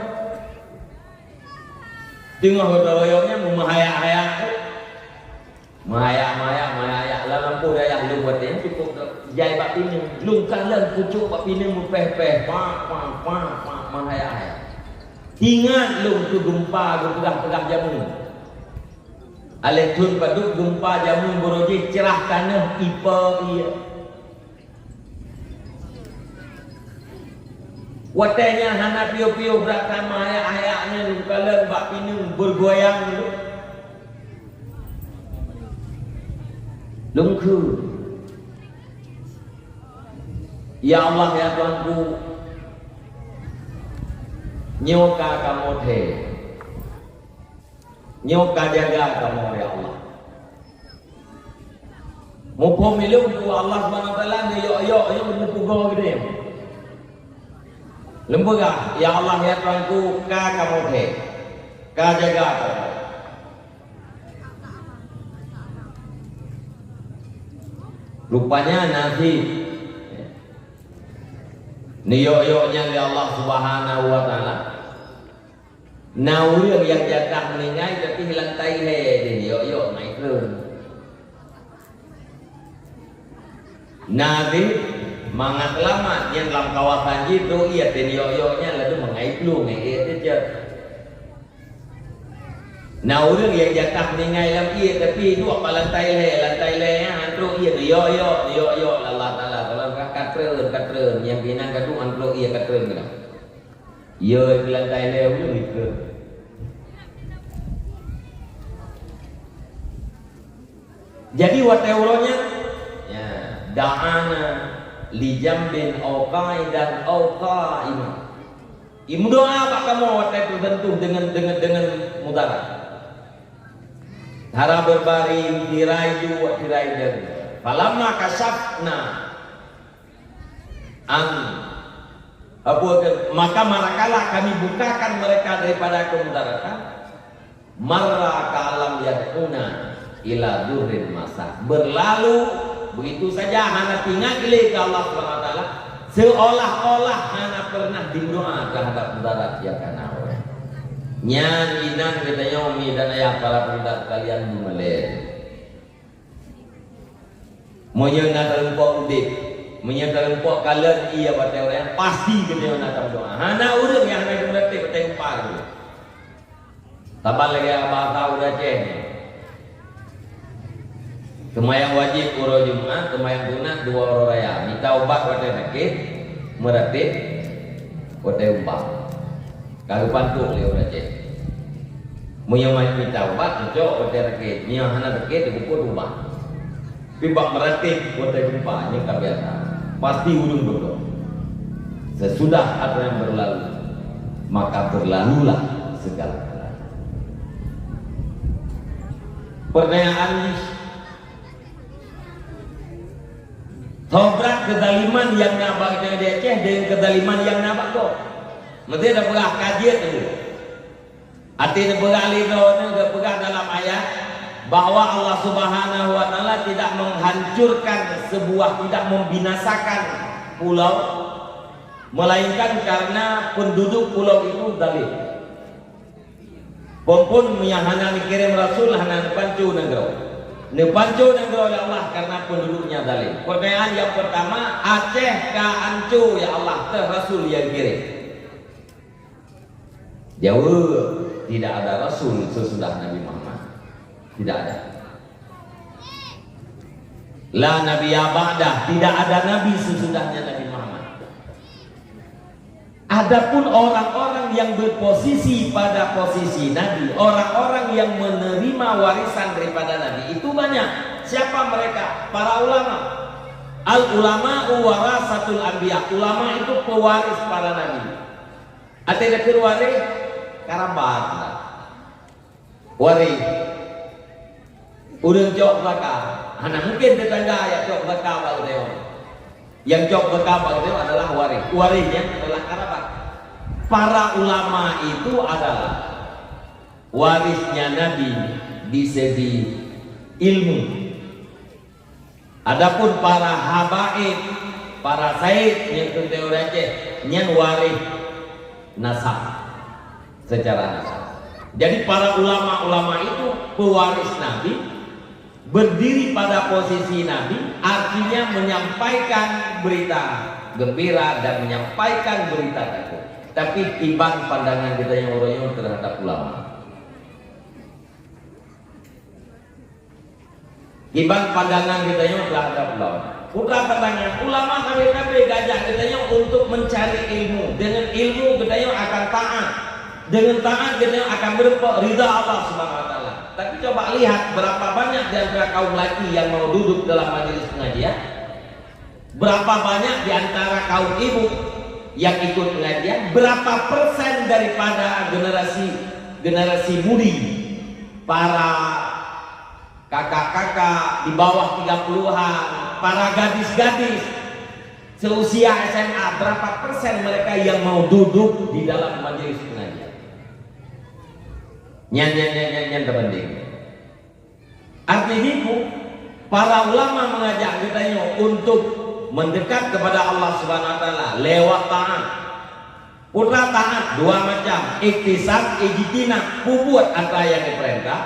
Teungoh gotong royong nyan meumeuhayak-hayak tu. Meuhayak-hayak, meuhayak-hayak. Lam lampôh dayah lôn watée nyan cukôp jai bak pineung. Lôn kalon pucôk bak pineung meupéh-péh. Pak, pak, pak, pak, meuhayak-hayak. Ingat lôn keu geumpa geupeugah-peugah jameun. Aléh thon padub geumpa jameun, barô jih crah tanoh ipe ié. Watée nyan hana piôh-piôh brat tamah, hayak-hayak nyan lôn kalon bak pineung beugoyang lom. Lôn kheun, "Ya Allah, ya Tuhanku, nyoe ka kamoe thèe." Nyoe ka jaga kamoe, ya Allah. Muphom ilôn keu Allah Subhanahu wa Taala neuyok-yok, nyoe neupeugoe geude. Lôn peugah, "Ya Allah, ya Tuhanku, ka kamoe thèe, ka jaga kamoe." Rupanya nasib neuyok-yok nyan lé Allah Subhanahu wa Taala. Na ureuëng nyang jatah meuninggai, tapi lantai lhèe deh, yok-yok ngai treun. Na deh mangat seulamat nyan lam kawasan jih, trok ié teuh yok-yok nyan, laju meungai plueng, ngai ié teuh cot. Na ureuëng nyang jatah meuninggai lam ié, tapi duek bak lantai lhèe, lantai lhèe nyan han trok ié, neuyok-yok, neuyok-yok, Allah Taala, tolong ka, ka treun, ka treun, nyang pih nan ka duek han trok ié, ka treun keunoe. Yo, di lantai lé ulun ikeu. Jadi watée uroe nyan, ya, da'ana li jambin au qa'idan au qa'iman. Imeudoa bak kamoe watée teusentuh deungon, deungon, deungon mudarat. Hana berbaring, tirai ju, tirai deuh. Falamma kasyafna an, apa ke, maka manakala kami bukakan mereka daripada kemudaratan, marra ka'allam yad'una ila durrin masa. Berlalu begitu saja, hana teuingat lé keu Allah Subhanahu wa Taala, seolah-olah hana pernah dimeudoa terhadap mudarat nyang ka na. Nyan inan geutanyoe, mi dan ayah, para pemuda sekalian, beumeulen. Meunyoe na tarumpok udeb, meunyoe tarumpok kalon ié batée ureuëng, pasti geutanyoe na tameudoa. Hana ureuëng nyang hana geumeuratéb batée geumpa geuh. Saban lagée bahasa ureuëng Aceh nyoe. Seumayang wajéb uroe Jumat, seumayang sunat dua uroe raya. Mita ubat watée sakét, meuratéb watée geumpa. Ka geupantok lé ureuëng Aceh. Meunyoe mita ubat, cocok watée sakét. Meunyoe hana sakét, geupeuet ubat. Tapi bak meuratéb watée geumpa, nyoe ka biasa. Pasti ureuëng beudôh. Sesudah apa yang berlalu, maka berlalulah segala-galanya. Pertanyaan jih, soe brat keuzaliman nyang na bak geutanyoe di Aceh deungon keuzaliman nyang na bak gob? Meusti tapeugah ka jeuet teungku. Até neupeugah lé droeneuh geupeugah dalam ayat bahwa Allah Subhanahu wa Taala tidak menghancurkan sebuah, tidak membinasakan pulau, melainkan karena penduduk pulau itu zalim. Phon-phon nyang hana neukirém rasul, hana neupanco nanggroe. Neupanco nanggroe lé Allah karena penduduknya zalim. Pertanyaan yang pertama, Aceh ka anco ya Allah, toh rasul nyang kirém? Jaweueb, tidak ada rasul sesudah Nabi Muhammad. Tidak ada. La nabiyya ba'dah, tidak ada nabi sesudahnya Nabi Muhammad. Adapun orang-orang yang berposisi pada posisi Nabi, orang-orang yang menerima warisan daripada Nabi, itu banyak. Siapa mereka? Para ulama. Al ulama'u warasatul anbiya. Ulama itu pewaris para nabi. Até takheun waréh, karabat lah. Waréh. Ureuëng cok zaka. Hana mungkin tetangga nyang cok zaka bak geutanyoe. Nyang cok zaka bak geutanyoe adalah waréh. Waréh nyan adalah karabat. Para ulama itu adalah warisnya Nabi di segi ilmu. Adapun para habaib, para said nyang keu teori Aceh, nyan waréh nasab secara nasab. Jadi para ulama-ulama itu pewaris Nabi, berdiri pada posisi Nabi, artinya menyampaikan berita gembira dan menyampaikan berita takut. Tapi kiban pandangan geutanyoe uroe nyoe terhadap ulama. Kiban pandangan geutanyoe terhadap ulama. Peue pandangan ulama, nabi-nabi geuajak geutanyoe untuk mencari ilmu. Dengan ilmu geutanyoe akan taat. Dengan taat geutanyoe akan meureumpok ridha Allah Subhanahu wa Taala. Tapi coba lihat berapa banyak di antara kaum laki yang mau duduk dalam majelis pengajian. Berapa banyak di antara kaum ibu yang ikut pengajian, berapa persen daripada generasi, generasi mudi, para kakak-kakak di bawah tiga puluhan, para gadis-gadis seusia S M A, berapa persen mereka yang mau duduk di dalam majelis pengajian? Nyan, nyan, nyan, nyan, nyan teubanding. Arti jiku, para ulama mengajak geutanyoe untuk mendekat kepada Allah Subhanahu wa Taala lewat taat. Peue taat? Dua macam, iktisab, ijtinab, peubuet atra nyang diperintah,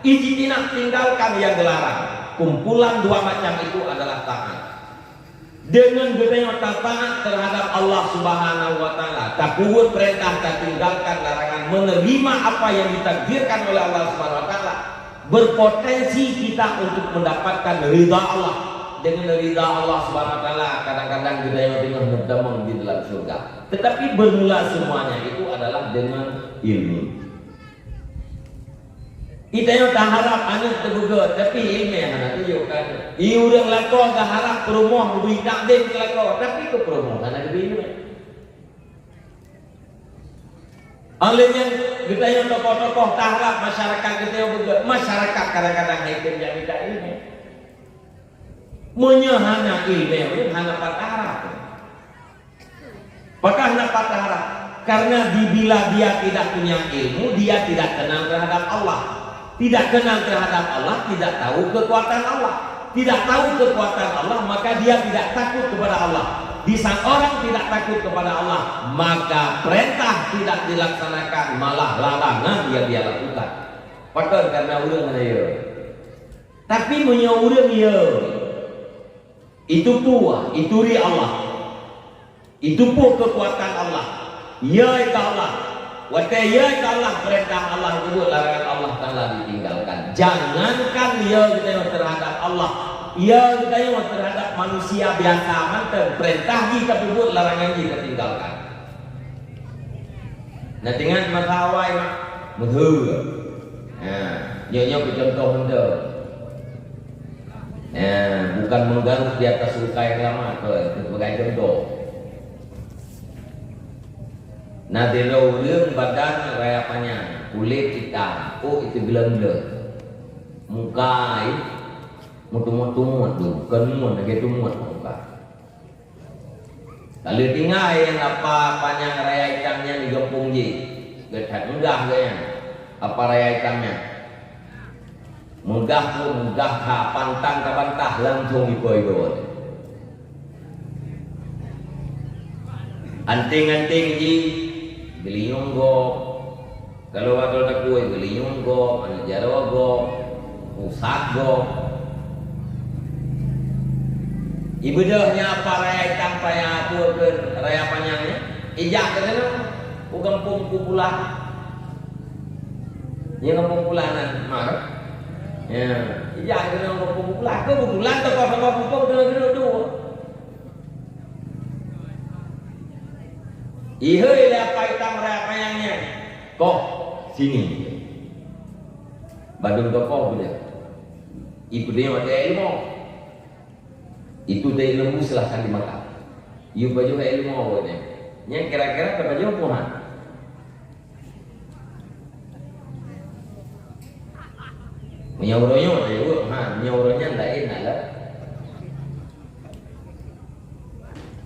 ijtinab, tinggalkan nyang dilarang. Kumpulan dua macam itu adalah taat. Deungon geutanyoe tataat terhadap Allah Subhanahu wa Taala, tapeubuet peurintah, tatinggalkan larangan, menerima apa yang ditakdirkan oleh Allah Subhanahu wa Taala, berpotensi kita untuk mendapatkan ridha Allah. Dengan ridha Allah Subhanahu wa Taala, kadang-kadang kita yang tengah bertemu di dalam surga. Tetapi bermula semuanya itu adalah dengan ilmu. Kita yang taharap anak terbuka, tapi ilmu yang hana tunjukkan. I urang lakoe taharap perumoh beri takdim ke lakoe, tapi ke perumoh hana diberi ilmu. Oleh nyan, geutanyoe tokoh-tokoh taharap masyarakat geutanyoe beugét, masyarakat kadang-kadang hai tem jak mita ilmu. Meunyoe hana ilmu, hana pat taharap. Pakon hana pat taharap? Karena di, bila dia tidak punya ilmu, dia tidak kenal terhadap Allah. Tidak kenal terhadap Allah, tidak tahu kekuatan Allah. Tidak tahu kekuatan Allah, maka dia tidak takut kepada Allah. Di saat orang tidak takut kepada Allah, maka perintah tidak dilaksanakan, malah larangan yang dia lakukan. Pakon? Karena ureuëng hana yo. Tapi meunyoe ureuëng yo, itu pue, itu ri Allah. Itu pue kekuatan Allah. Ya itu Allah. Watée ya itu Allah, perintah Allah peubuet, larangan Allah Taala ditinggalkan. Jangankan ya geutanyoe terhadap Allah, ya geutanyoe terhadap manusia biasa mantong, perintah jih tapeubuet, larangan jih tatinggalkan. Nah, teuingat masa awai mak meuheu. Ha, nyoe-nyoe keu contoh mantong. Ya, bukan menggaruk di atas luka yang lama, tu, itu sebagai contoh. Na sidroe ureuëng badan raya panyang, kulét itam, ôk itu gleueng-gleueng. Muka ai meutumot-tumot tu, kon muet lagée tumot muka. Ka lheueh tinggai nyang apa panyang raya itam nyan di gampông jih. Geuh that meugah geuh nyan apa raya itam nyan. Meugah pun meugah that, pantang tabantah, langsong ipo-ipo. Anting-anting jih geulinyueng gob. Kalau atau takue geulinyueng gob, aneuk jaroe gob, pusat gob. Ibeudôh nyan apa raya itam paya, peue keu raya panyang nyan? Ijak keu keunoe u gampông Kupulan. Nyan gampông Kupulan nan mar. Ya, ijak keu keunoe gampông Kupulan. Keubeutulan tokoh-tokoh gampông keunoe duek-duek. Ihôi lé apa itam raya panyang nyan, "Koh, sini." Bandum tokoh beudôh. Ipeudeuh watée ilmu. Itu teu ilmu silahkan dimakan. Yue pajoh ilmu awaknyan. Nyan kira-kira tapajoh puhan. Meunyoe uroe nyoe tayue, ha, meunyoe uroe nyan laén na lom.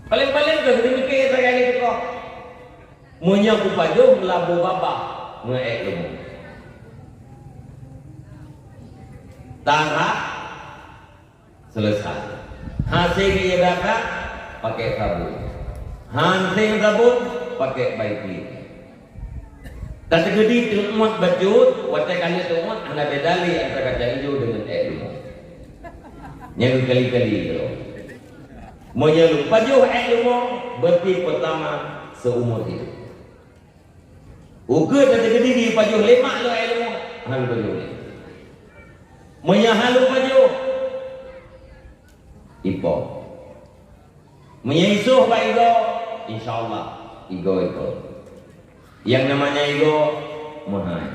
Paléng-paléng keuh neumike sagai lé teukoh. Meunyoe kupajoh meulaboh babah ngon ék leumo. Tarah Selesai. Hase geuié data, pakai sabun. Hase sabun, pakai baby clean. Tateukeudi teuuet bacut, watée ka lheueh teuuet hana beda lé antara kacang ijo deungon ék leumo. Nyan geukali-kali keudroe. Meunyoe lôn pajoh ék leumo, berarti pertama seumur hidup. Ukeue tateukeudi jipajoh lé mak lôn ék leumo, hana lôn pajoh lé. Meunyoe hana lôn pajoh, ipo. Meunyoe isoh bak igoe, insya Allah igoe ipo. Nyang namanya igoe meuhai,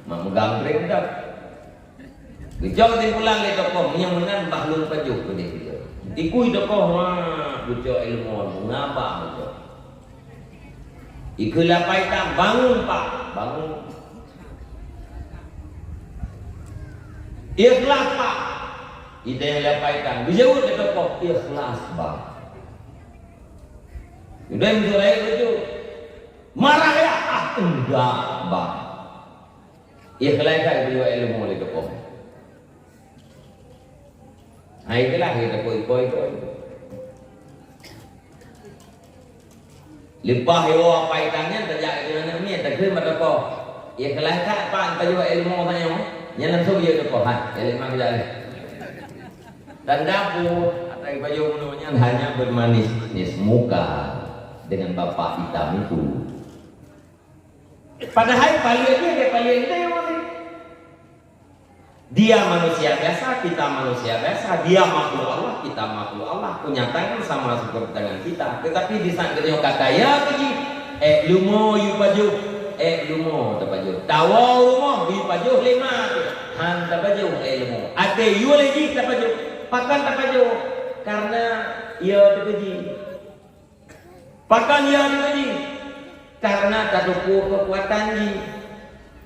mak meugambreng dak. Geucok simpulan lé tokoh, meunyoe meunan bah lôn pajoh keudeh geucok. Ikui tokoh, wah, geucok ilmu, ngabah geucok. Ikheun lé apa itam, "Bangun, Pak, bangun." "Ikhlas, Pak." Itanyong lé apa itam, geujaweueb lé tokoh, "Ikhlas, Bang." Udah meunyoe rayeuk lucu. "Marah ya?" "Ah, enggak, Bang." Ikhlas ka geuyue ilmu lé tokoh. Hai, itulah kita pun iko-iko. Leupah iwoe apa itam nyan tajak keu aneuk miet, takheun bak tokoh, "Ikhlas that, Pak, tajoh ilmu tanyoe." Nyan langsung jeuet tokoh, "Hai, ya lima kita leh." Dan dapur atau baju menurutnya hanya bermanis-manis muka dengan bapak itam itu. Padahai paléng dia, dia paléng dia yang mana? Dia manusia biasa, kita manusia biasa. Dia makhluk Allah, kita makhluk Allah. Punya tangan sama seperti tangan kita. Tetapi di saat geutanyoe ka taya keu jih, ék lumo yue pajoh, ék lumo tapajoh. Tawoe u rumoh yue pajoh lé ma, han tapajoh ék lumo. Até yue lé jih tapajoh. Pakon tapajoh? Karena ya teukeujih. Pakon ya teukeujih? Karena tateupeue keukuatan jih.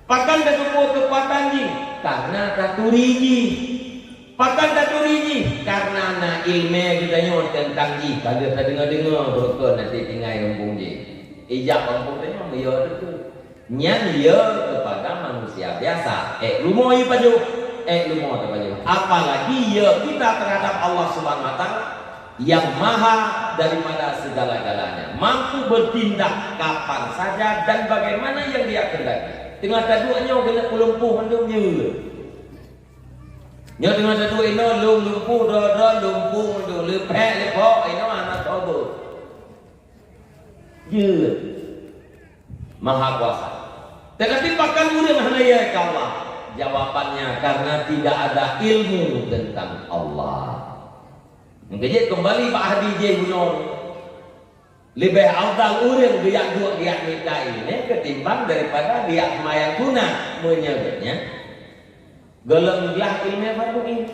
Pakon tateupeue keukuatan jih? Karena taturi jih. Pakon taturi jih? Karena na iéleumé geutanyoe teuntang jih, ka lheueh tadeungoe-deungoe beureukat na tinggai gampông jih. Ijak gampông tanyoe meuyue teupeue. Nyan ya keupada manusia biasa. Ék lumo yue pajoh, ék lumo tapajoh. Apalagi ya kita terhadap Allah Subhanahu wa Taala yang maha daripada segala-galanya, mampu bertindak kapan saja dan bagaimana yang Dia kehendaki. Teungoh taduek nyoe keuneuk peulumpoh mandum jeuet. Nyoe teungoh taduek inoe lom lumpoh, droe-droe lumpoh mandum, leupek lepok inoe hana tobat. Jeuet. Maha Kuasa. Tetapi pakon ureuëng hana ya keu Allah? Jawabannya karena tidak ada ilmu tentang Allah. Mungkin jeuet kembali bak hadis jih bunoe. Leubeh afdal ureuëng geujak duek geujak mita iéleumé ketimbang daripada geujak seumayang sunat meunyoe geuhnyan gohlom glah iéleumé fardu ain.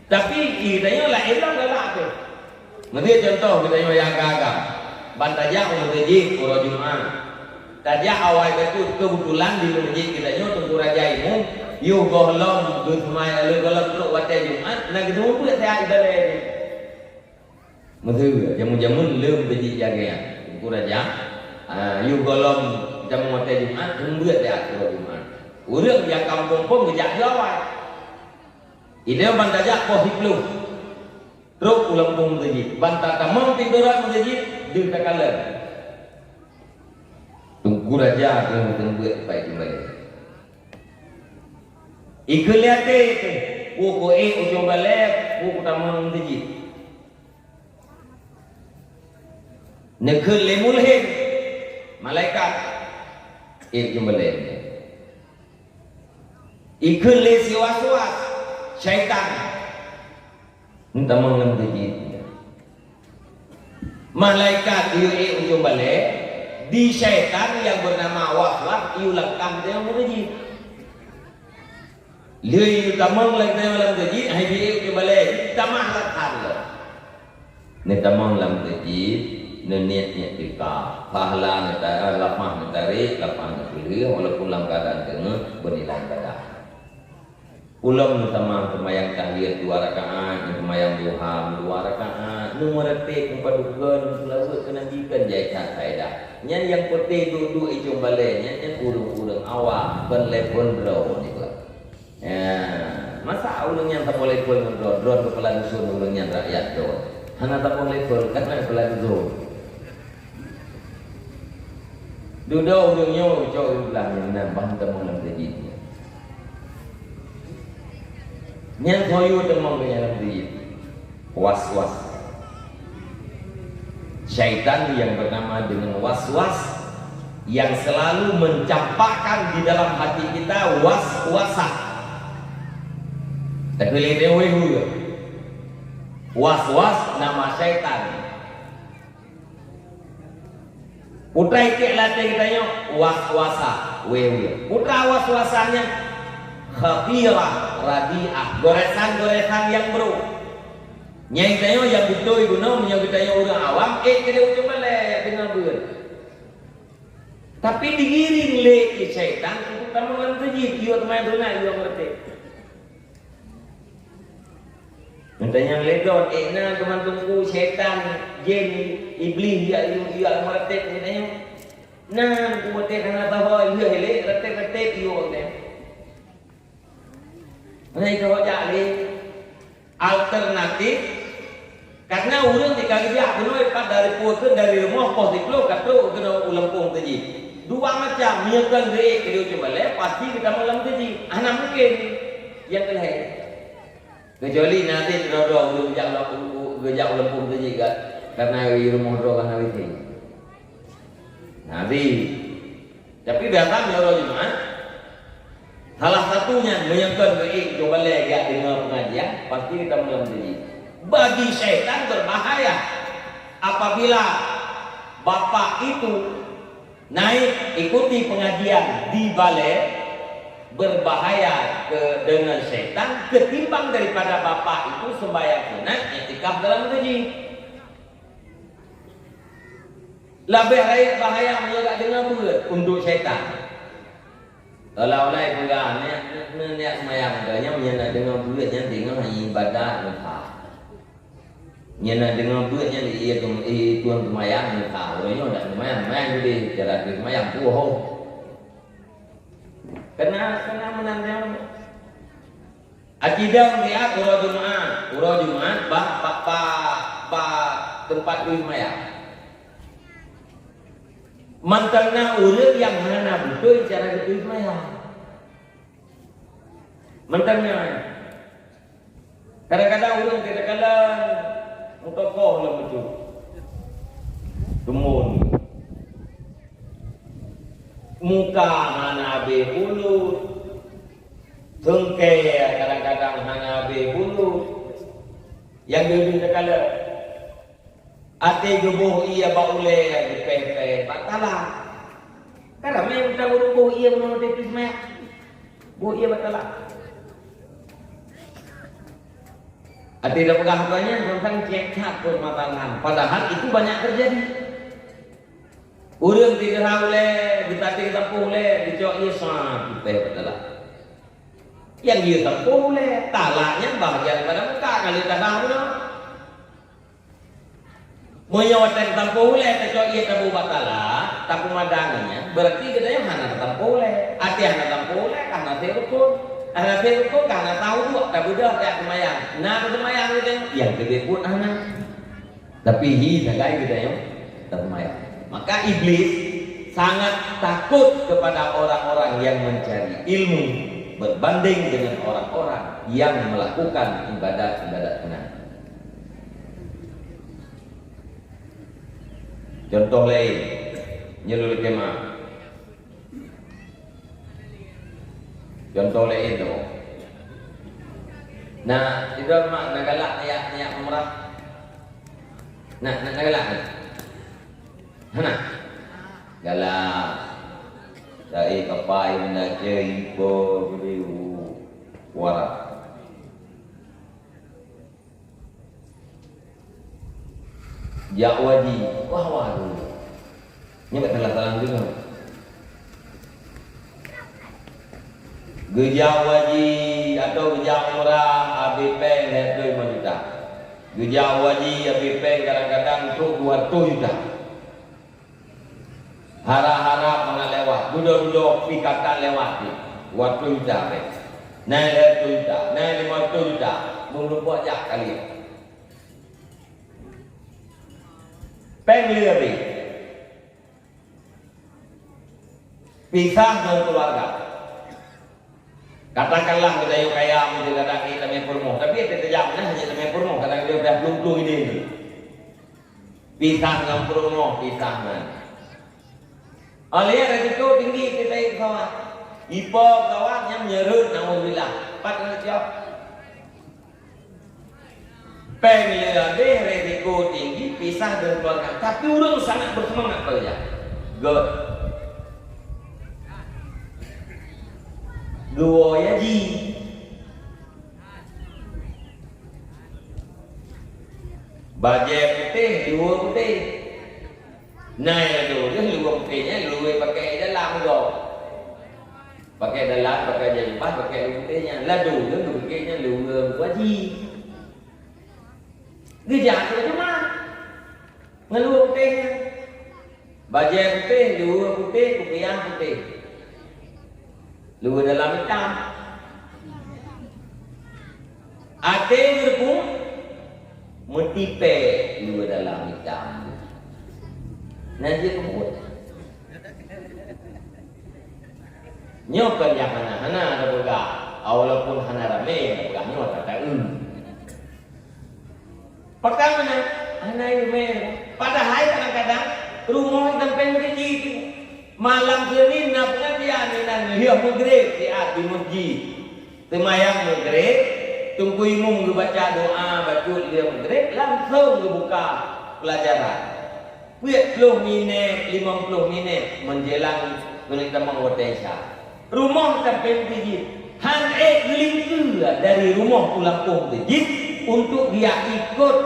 Tapi geutanyoe laén lom galak teuh. Meusti contoh geutanyoe nyang agam-agam. Ban tajak u meuseujid uroe Jumat. Tajak awai bacut, keubeutulan di meuseujid geutanyoe Teungku Raja Imum, yoh gohlom geuseumayang, lé gohlom trok watée Jumat, na geuseumeubeuet siat ibadat. Meuseue, jameun-jameun lom teujijagée. Teungku Raja, ah, yoh gohlom jameun watée Jumat, seumeubeuet siat uroe Jumat. Ureuëng nyang ka muphom-phom geujak lé awai. Ilée ban tajak poh siplôh. Trok u lampôh meuseujid. Ban tatamong pintoe rot meuseujid, deuh takalon. Teungku Raja keuneuk seumeubeuet bak ujong balée. Ikheun lé até teuh, peue ku ék ujong balée, peue ku tamong meuseujid. Neukheun lé mulhid, malaikat, ék ujong balée. Ikheun lé si waswas, syaitan, neutamong lam meuseujid. Malaikat geuyue ék ujong balée, di syaitan nyang beunama waswas geuyue lakah teuh meuseujid. Lheueh tamong lagée nyan lam meuseujid, hai jiék ujong balée, jitamah lakhan lom. Neutamong lam meuseujid, neuniet-niet teuka. Pahala neuta-, lapah neutarek, lapah neupeulheueh, walaupun lam keuadaan teungeut, beunilai ibadah. Ulôn neutamah seumayang tahiyat dua rakaat, neuseumayang duha dua rakaat, neumeureutéb, neupaduka, neuseulaweuet keu Nabi, kan jai that faedah. Nyan nyang peuté duek-duek ujong balée, nyan, nyan ureuëng-ureuëng awam, kon level droe nibak. Ya, masa ureuëng nyan saboh level ngon droe, droe keupeula dusun, ureuëng nyan rakyat droe. Hana saboh level, kan keupeula dusun. Dudoe ureuëng nyoe cok u blah nyan, ban tamong lam meuseujid. Nyan soe yue tamong keu nyan lam meuseujid. Was-was. Syaitan yang bernama dengan was-was yang selalu mencampakkan di dalam hati kita was-wasah. Tapi lé dewe hu. Was-was nama syaitan. Putra iték latée geutanyoe was-wasah, wewe. Putra was-wasah nyan khatirah, radiah, goresan-goresan nyang brok. Nyang geutanyoe nyang beutôi geunoe, meunyoe geutanyoe ureuëng awam, ék keudeh ujong balée deungon beuet. Tapi digiring lé syaitan untuk tamong lam meuseujid, yue teumai beuna, yue meureutéb. Meuntanyong lé droe, ék na teuma teungku syaitan, jén, iblih, ya, ya, ya, meureutéb, meuntanyong. Na, teungku meureutéb hana sahoe, lheueh lé, reuteb-reuteb, yue, meuntanyong. Hana sahoe jak lé. Alternatif, karena ureuëng di ka geujak keunoe pat dari peue kheun dari rumoh poh siplôh ka trok keunoe u lampôh meuseujid. Dua macam, meunyoe kon geuék keu ujong balée, pasti geutamong lam meuseujid. Hana mungken. Nyang keulhée. Kecuali na deh droe-droe ureuëng geujak lam, geujak u lampôh meuseujid ka, karena di rumoh droe ka na wifi. Nabi. Tapi datang di uroe Jumat, Salah satunya, meunyoe kon geuék keu balèe jak deungoe pengajian, pasti geutamong lam diri. Bagi syaitan berbahaya apabila bapak itu naik ikuti pengajian di balèe, berbahaya ke, dengan syaitan ketimbang daripada bapak itu sembahyang sunat, iktikaf dalam masjid. Leubeh rayeuk bahaya meunyoe jak deungoe beuet untuk syaitan. Seolah-olah ipeugah, "Nyak, nyak, nyak seumayang, nyan meunyoe na deungoe beuet nyan deungoe ibadat meuha. Nyan na deungoe beuet nyan i, i, i tueng seumayang meuha. Uroe nyoe ndak seumayang, seumayang judeh cara seumayang puoh." Kena, kena meunan nyan. Aci dong siat uroe Jumat, uroe Jumat bak, bak, bak, bak teumpat turi seumayang. Mantong na ureueng nyang hana beutôi cara geuturi seumayang. Mantong na. Kadang-kadang ureueng teukalon meutokoh lom itu. Teumon. Muka hana habéh bulut. Teungke kadang-kadang hana habéh bulut. Nyang deuh-deuh teukalon. Até geuboh ié bak ulèe, geupéh-péh bak talam. Kan ramé mantong ureueng boh ié meunyoe watèe pih seumayang. Boh ié bak talam. Até tapeugah haba nyan, teuntang cek that permasalahan. Padahal itu banyak terjadi. Ureueng tigeurhah ulèe, geutaté geusampôh ulèe, geucok ié sa, geupéh bak talam. Nyang ié sampôh ulèe, talam nyan bahagian daripada muka, ka lheueh tadah bunoe. Meunyoe watèe tasampôh ulèe tacok ié taboh bak talam, tapeumadang nyan, berarti geutanyoe hana tasampôh ulèe. Até hana tasampôh ulèe, ka hana sép rukon. Hana sép rukon, ka hana sah uduk, tabeudôh tajak seumayang. Na taseumayang geutanyoe, nyang keudeh buet hana. Tapi hi sagai geutanyoe taseumayang. Maka Iblis sangat takut kepada orang-orang yang mencari ilmu berbanding dengan orang-orang yang melakukan ibadat-ibadat sunat. Contoh laén, nyoe lôn lakèe mak. Contoh laén tu. Nah, sidroe mak na galak tajak, tajak umrah. Nah, na, na galak ni. Hana. Galak. Sai kapai meunaje ipo beli u wara. Jak haji, wah, wah, tu. Nyoe ka salah-salah deungoe. Geujak haji atau geujak umrah, habéh péng lhèe ploh limong juta. Geujak haji, habéh péng kadang-kadang trok dua ratus juta. Harap-harap mangat lewat, dudoe-dudoe pih ka tan lewat jih. Dua ratus juta péng. Nyan lhèe ratus juta, nyan limong ratus juta, meureumpok jak kali. Péng lé habéh. Pisah ngon keuluwarga. Katakanlah geutanyoe kaya, meusti kadang ék tamé peurumoh, tapi ék tajak meunan hana tamé peurumoh, kadang dia udah plueng-plueng idéh tu. Pisah ngon peurumoh, pisah ngon. Oleh risiko tinggi kita pesawat. Ipo pesawat nyang meureuet, naudzubillah. Pat na siap. Péng lé habéh, risiko tinggi, pisah dan keluarga. Tapi ureueng sangat bersemangat bekerja. Good. Dua haji. Bajèe putéh, luwa putéh. Nyan ladôm deuh luwa putéh nyan, luwa pakai dalam gob. Pakai dalam, pakai jilbab, pakai luwa putéh nyan. Ladôm deuh luwa putéh nyan, luwa haji. Geujak keu jeumaah. Ngon luwa putéh nyan. Bajèe putéh, luwa putéh, kupiah putéh. Luwa dalam itam. Até geureupuek, meutipée luwa dalam itam. Nyan jeuet keubuet. Nyoe kon nyang hana-hana tapeugah, walaupun hana ramé tapeugah nyoe tataeu. Pakon meunan? Hana ileumèe. Padahai kadang-kadang rumoh sampéng meureuji tu. Malam Seunin na peungajian, Lheueh meugreb siat di meuseujid. Seumayang meugreb, Teungku Imum geubaca doa bacut lheueh meugreb, langsong geubuka peulajaran. Peuet ploh minèt, limong ploh minèt meunjelang geuneuk tamong watèe Isya. Rumoh sampoe meuseujid, han ék geulingkeue dari rumoh u lampôh meuseujid untuk geujak ikot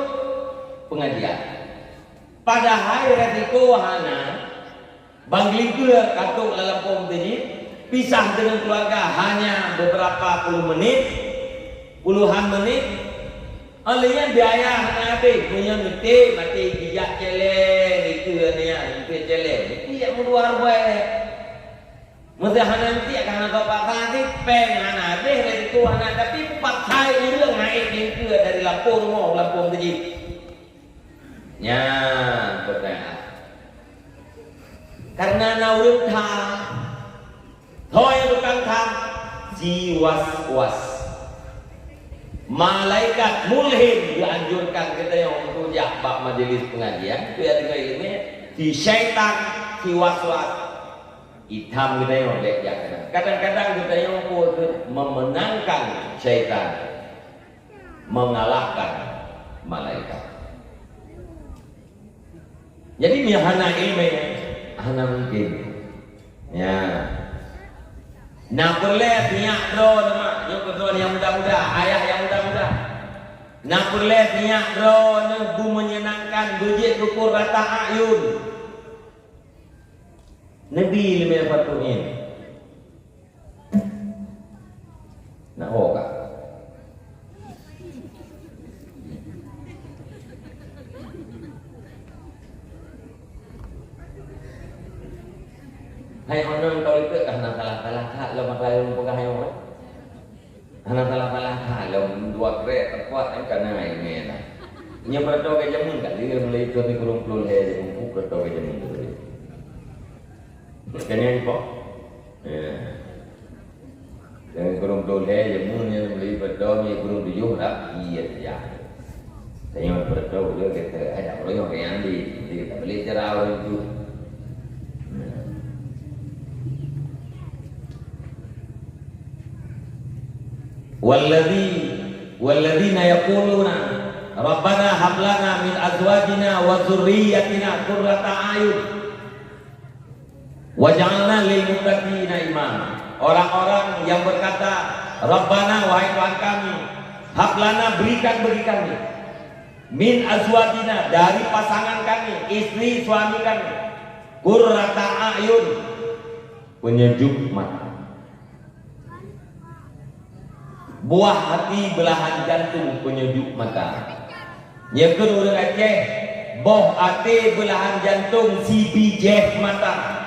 peungajian. Padahai resiko hana, ban geulingkeue ka trôk lam lampôh meuseujid, pisah deungon keuluwarga hanya beberapa puluh menit, puluhan menit. Óh lheueh nyan biaya hana habéh, meunyoe neutem maté jijak céléng, itu nyan, itu céléng. Itu jak meudua ribèe. Meusé hana meusiek ka hana soe paksa cit, péng hana habéh, resiko hana, tapi paksa ureueng naik lingkeue dari lampôh rumoh u lampôh meuseujid. Nyan peue. Karena na ureueng tham. Soe nyang tukang tham? Si was-was. Malaikat mulhim geuanjurkan geutanyoe untuk jak bak majelis pengajian, tu nyang deungon ileumèe, si syaitan, si was-was. Itam geutanyoe bèk jak keunan. Kadang-kadang geutanyoe pun memenangkan syaitan, mengalahkan malaikat. Jadi, meunyo hana ileumèe, hana mungkin. Ya. Na peureulèe sinyak droeneuh, mak, nyoe keu droeneuh nyang muda-muda, ayah nyang muda-muda. Na peureulèe sinyak droeneuh beumeunyenangkan, beujeuet keu qurrata a'yun. Neubi ileumèe Fathul Ain. Nak ho kah? Hai, honong kau itu kan hana salah-salah that lom masa lôn peugah nyoe, eh? Hana salah-salah that lom dua krek tepat, eh, ka na ileumèe dah. Nyoe beureudoh ke jameun kan, dia mulai itu ni kurung puluh lhèe jameun, beureudoh ke jameun tu. Makanya ni, Pak. Ya. Jangan kurung puluh lhèe, ya, mun yang beli betul, ya, kurung tujuh dah, iya, ya. Saya betul juga kita, eh, tak perlu yang yang di, di, tak beli cerah orang tu. Walladzi, walladzina yaquluna, "Rabbana hab lana min azwajina wa dzurriyyatina qurrata a'yun." Waj'alna lil muttaqina imama. Orang-orang yang berkata, "Rabbana, wahai Tuhan kami, hab lana, berikan bagi kami, min azwajina, dari pasangan kami, istri suami kami, qurrata a'yun, penyejuk mata." Buah hati belahan jantung, penyejuk mata. Nyoe keuh ureueng Aceh, boh até belahan jantung, si bijéh mata.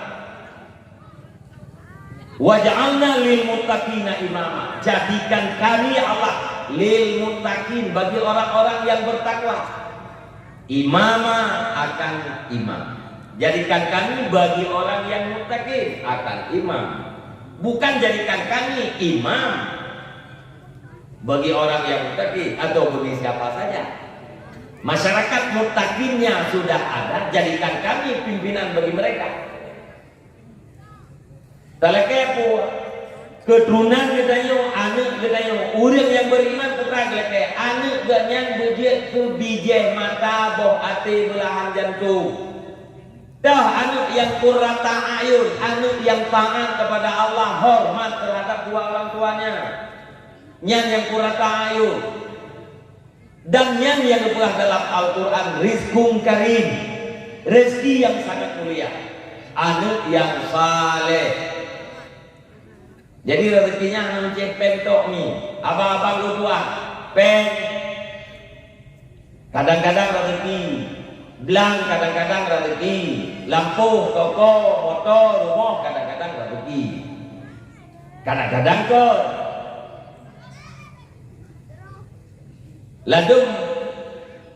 Waj'alna lil muttaqina imama. Jadikan kami, ya Allah, lil muttaqin, bagi orang-orang yang bertakwa. Imama akan imam. Jadikan kami bagi orang yang muttaqin akan imam. Bukan jadikan kami imam bagi orang yang muttaqin atau bagi siapa saja. Masyarakat muttaqinnya sudah ada, jadikan kami pimpinan bagi mereka. Talakée peue? Keuturonan geutanyoe, aneuëk geutanyoe, ureuëng nyang beriman peue talakée, aneuëk geuhnyan beujeuet keu bijéh mata, boh até, beulahan jantông. Toh aneuëk nyang qurrata ayun, aneuëk nyang taat kepada Allah, hormat terhadap dua orang tuanya. Nyan nyang qurrata ayun. Dan nyan nyang geupeugah dalam Al-Qur'an, rizqun karim, rezeki yang sangat mulia, aneuëk nyang saleh. Jadi rezeki nyan hana meucéh péng tok mi, abang-abang geutuan, péng, kadang-kadang rezeki, blang kadang-kadang rezeki, lampôh, toko, moto, rumoh kadang-kadang rezeki, kadang-kadang kon. Ladôm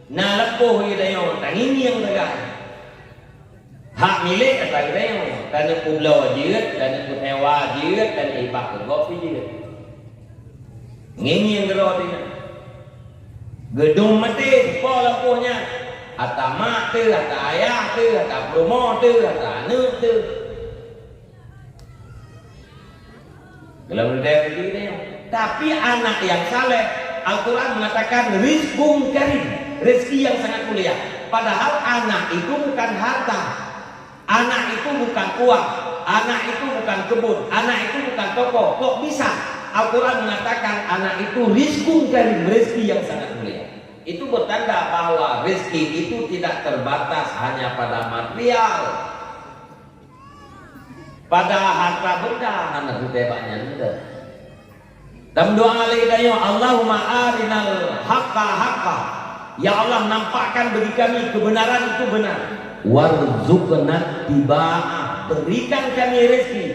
na lampôh geutanyoe, tangieng sagai. Hak milék ata geutanyoe, taneuk peubloe jeuet, taneuk peusewa jeuet, taneuk ibah keu gob pih jeuet. Ngieng-ngieng keudroe teuh nyan. Geudong maté po lampôh nyan. Ata mak teuh, ata ayah teuh, ata peurumoh teuh, ata aneuëk teuh. Dalam rezeki kita. Tapi anak yang saleh, Al-Quran mengatakan rizqun karim, rezeki yang sangat mulia. Padahal anak itu bukan harta, anak itu bukan uang, anak itu bukan kebun, anak itu bukan toko. Kok bisa? Al-Quran mengatakan anak itu rizqun karim, rezeki yang sangat mulia. Itu bertanda bahwa rezeki itu tidak terbatas hanya pada material, pada harta benda, hana teuntée bak nyan. Dan doa lé tanyoe, "Allahumma arinal haqqa haqqa." Ya Allah, nampakkan bagi kami kebenaran itu benar. "Warzuqna tiba'ah." Berikan kami rezeki.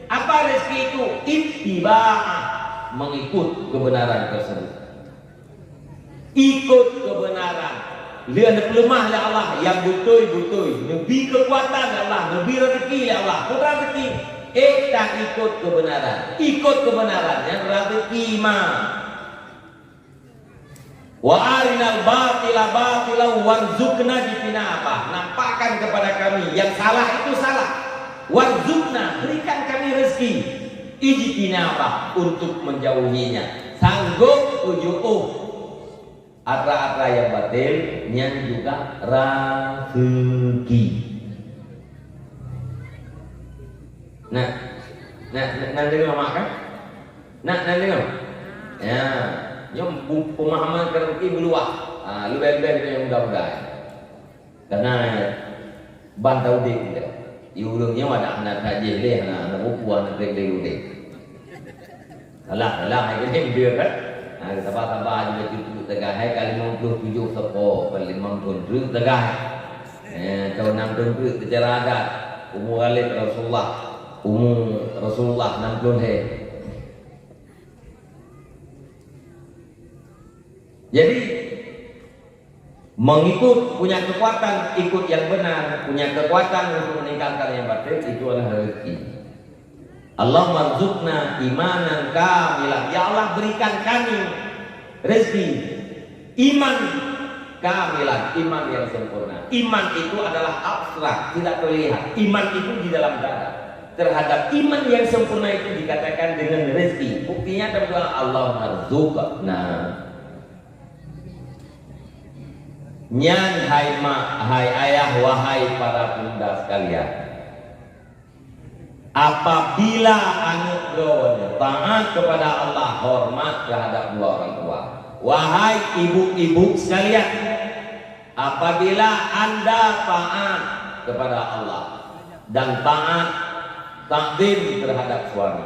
Apa rezeki itu? Ittiba'ah. Mengikut kebenaran tersebut. Ikut kebenaran. Lheueh neupeuleumah lé Allah nyang beutôi-beutôi. Neubri keukuatan lé Allah, neubri rezeki lé Allah. Peue rezeki? Ék taikot kebenaran. Ikot kebenaran nyan rezeki ma. "Wa arinal batila batila warzuqna jtinaba." Nampakkan kepada kami yang salah itu salah. "Warzuqna", berikan kami rezeki. "Ijtinaba", untuk menjauhinya. Sanggup tujoh atra-atra yang batil, nyan juga rezeki. Nah, nah, nah, nah, deungoe mak kan? Nah, nah, deungoe. Ya, nyoe bu-, pemahaman rezeki meuluah. Ah, leubeh-leubeh deungon muda-muda. Karena ban taudép dia. Di ureueng nyoe ada hana tajih lé, hana, hana buku, hana trek lé udép. Alah, alah, hai keuneuk dia kan? Ha, sabar-sabar aja baca tutup tegah. Hai ka limong puluh tujoh sepo, ka limong thon treuk tegah. Eh, tahun enam thon treuk secara adat. Umur Khalid Rasulullah. Umur Rasulullah enam puluh hai. Jadi, mengikut, punya kekuatan ikut yang benar, punya kekuatan untuk meninggalkan yang batil, itu adalah rezeki. Allahumma rzuqna imanan kamilan. Ya Allah, berikan kami rezeki iman kamilan, iman yang sempurna. Iman itu adalah abstrak, tidak terlihat. Iman itu di dalam dada. Terhadap iman yang sempurna itu dikatakan dengan rezeki. Buktinya dalam doa, "Allahumma rzuqna." Nyan hai mak, hai ayah, wahai para pemuda sekalian. Apabila aneuk droeneuh taat kepada Allah, hormat terhadap dua orang tua. Wahai ibu-ibu sekalian, apabila anda taat kepada Allah dan taat takzim terhadap suami.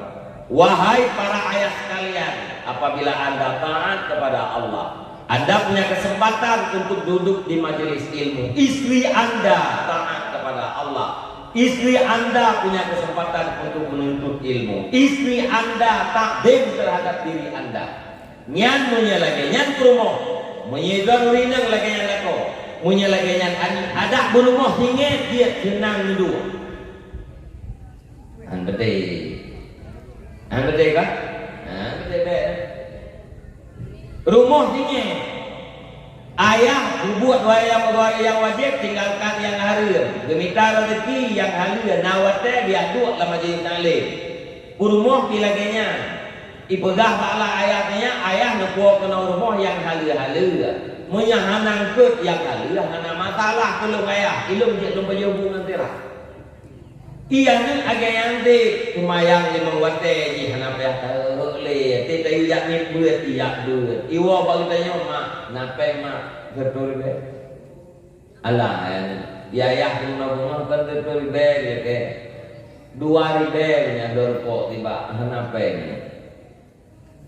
Wahai para ayah sekalian, apabila anda taat kepada Allah, anda punya kesempatan untuk duduk di majelis ilmu. Istri anda taat kepada Allah. Istri anda punya kesempatan untuk menuntut ilmu. Istri anda takzim terhadap diri anda. Nyan meunyoe lagée nyan peurumoh, meunyoe droeneuh inong lagée nyan lakoe, meunyoe lagée nyan aneuk, adak beurumoh singoh jeuet seunang neuduek. Hán beutôi. Hán beutôi kan? Hán beutôi bèk. Rumoh singoh. Ayah peubuet dua nyang, dua nyang wajéb, tinggalkan nyang hareuem. Geumita raseuki nyang haleue, na watée geujak duek lam majelis taklim. Peurumoh pih lagée nyan. Ipeugah bak Allah ayah nyan, ayah neupuwoe keunoe rumoh nyang haleue-haleue. Meunyoe hana eungkôt nyang haleue, hana masalah keu lôn ayah. Ilôn jeuet lôn pajoh bu ngon sira. Iya nyan agée nyan deh, seumayang limong watée jih hana payah teuhok lé. Tiep tayue jak miet beuet, ijak beuet. Iwoe bak geutanyoe, "Mak, na péng, Mak, siratoh ribée." Alah, ya, biaya bunga-bunga kan siratoh ribée, ya, keh. Dua ribée nyan dua rukok tiba, hana péng.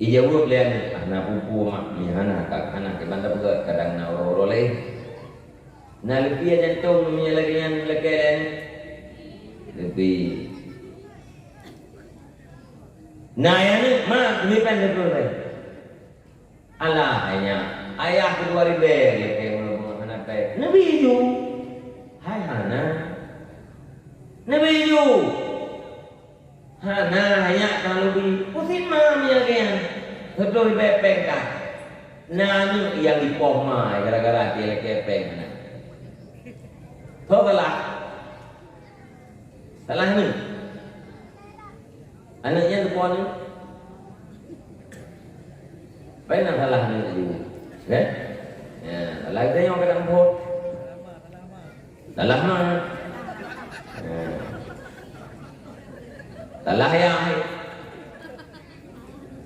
Ijaweueb lé aneuk, "Ah, na peue-peue, Mak, nyoe hana, ka hana, kiban tapeugot, kadang na uroe-uroe lé." Na leupie jantong meunyoe lagée nyan lakée lé aneuk? Leupie. Na ya aneuk, "Mak, keumipan siratoh ribée." Alah, hai nyan, ayah keudua ribée lakée meunyoe hana péng. Neubi ju. Hai hana. Neubi ju. Hana, hai nyan ka lôn bi. Pusing ma meunyoe lagée nyan. Siratoh ribée péng ka. Na aneuk nyang ipoh ma gara-gara até lakée péng hana. Soe salah? Salah aneuk. Aneuk nyan teupeue aneuk? Pai na salah ni tadi. Kan? Ya, salah dia yang kadang buat. Salah mah. Ya. Salah ya.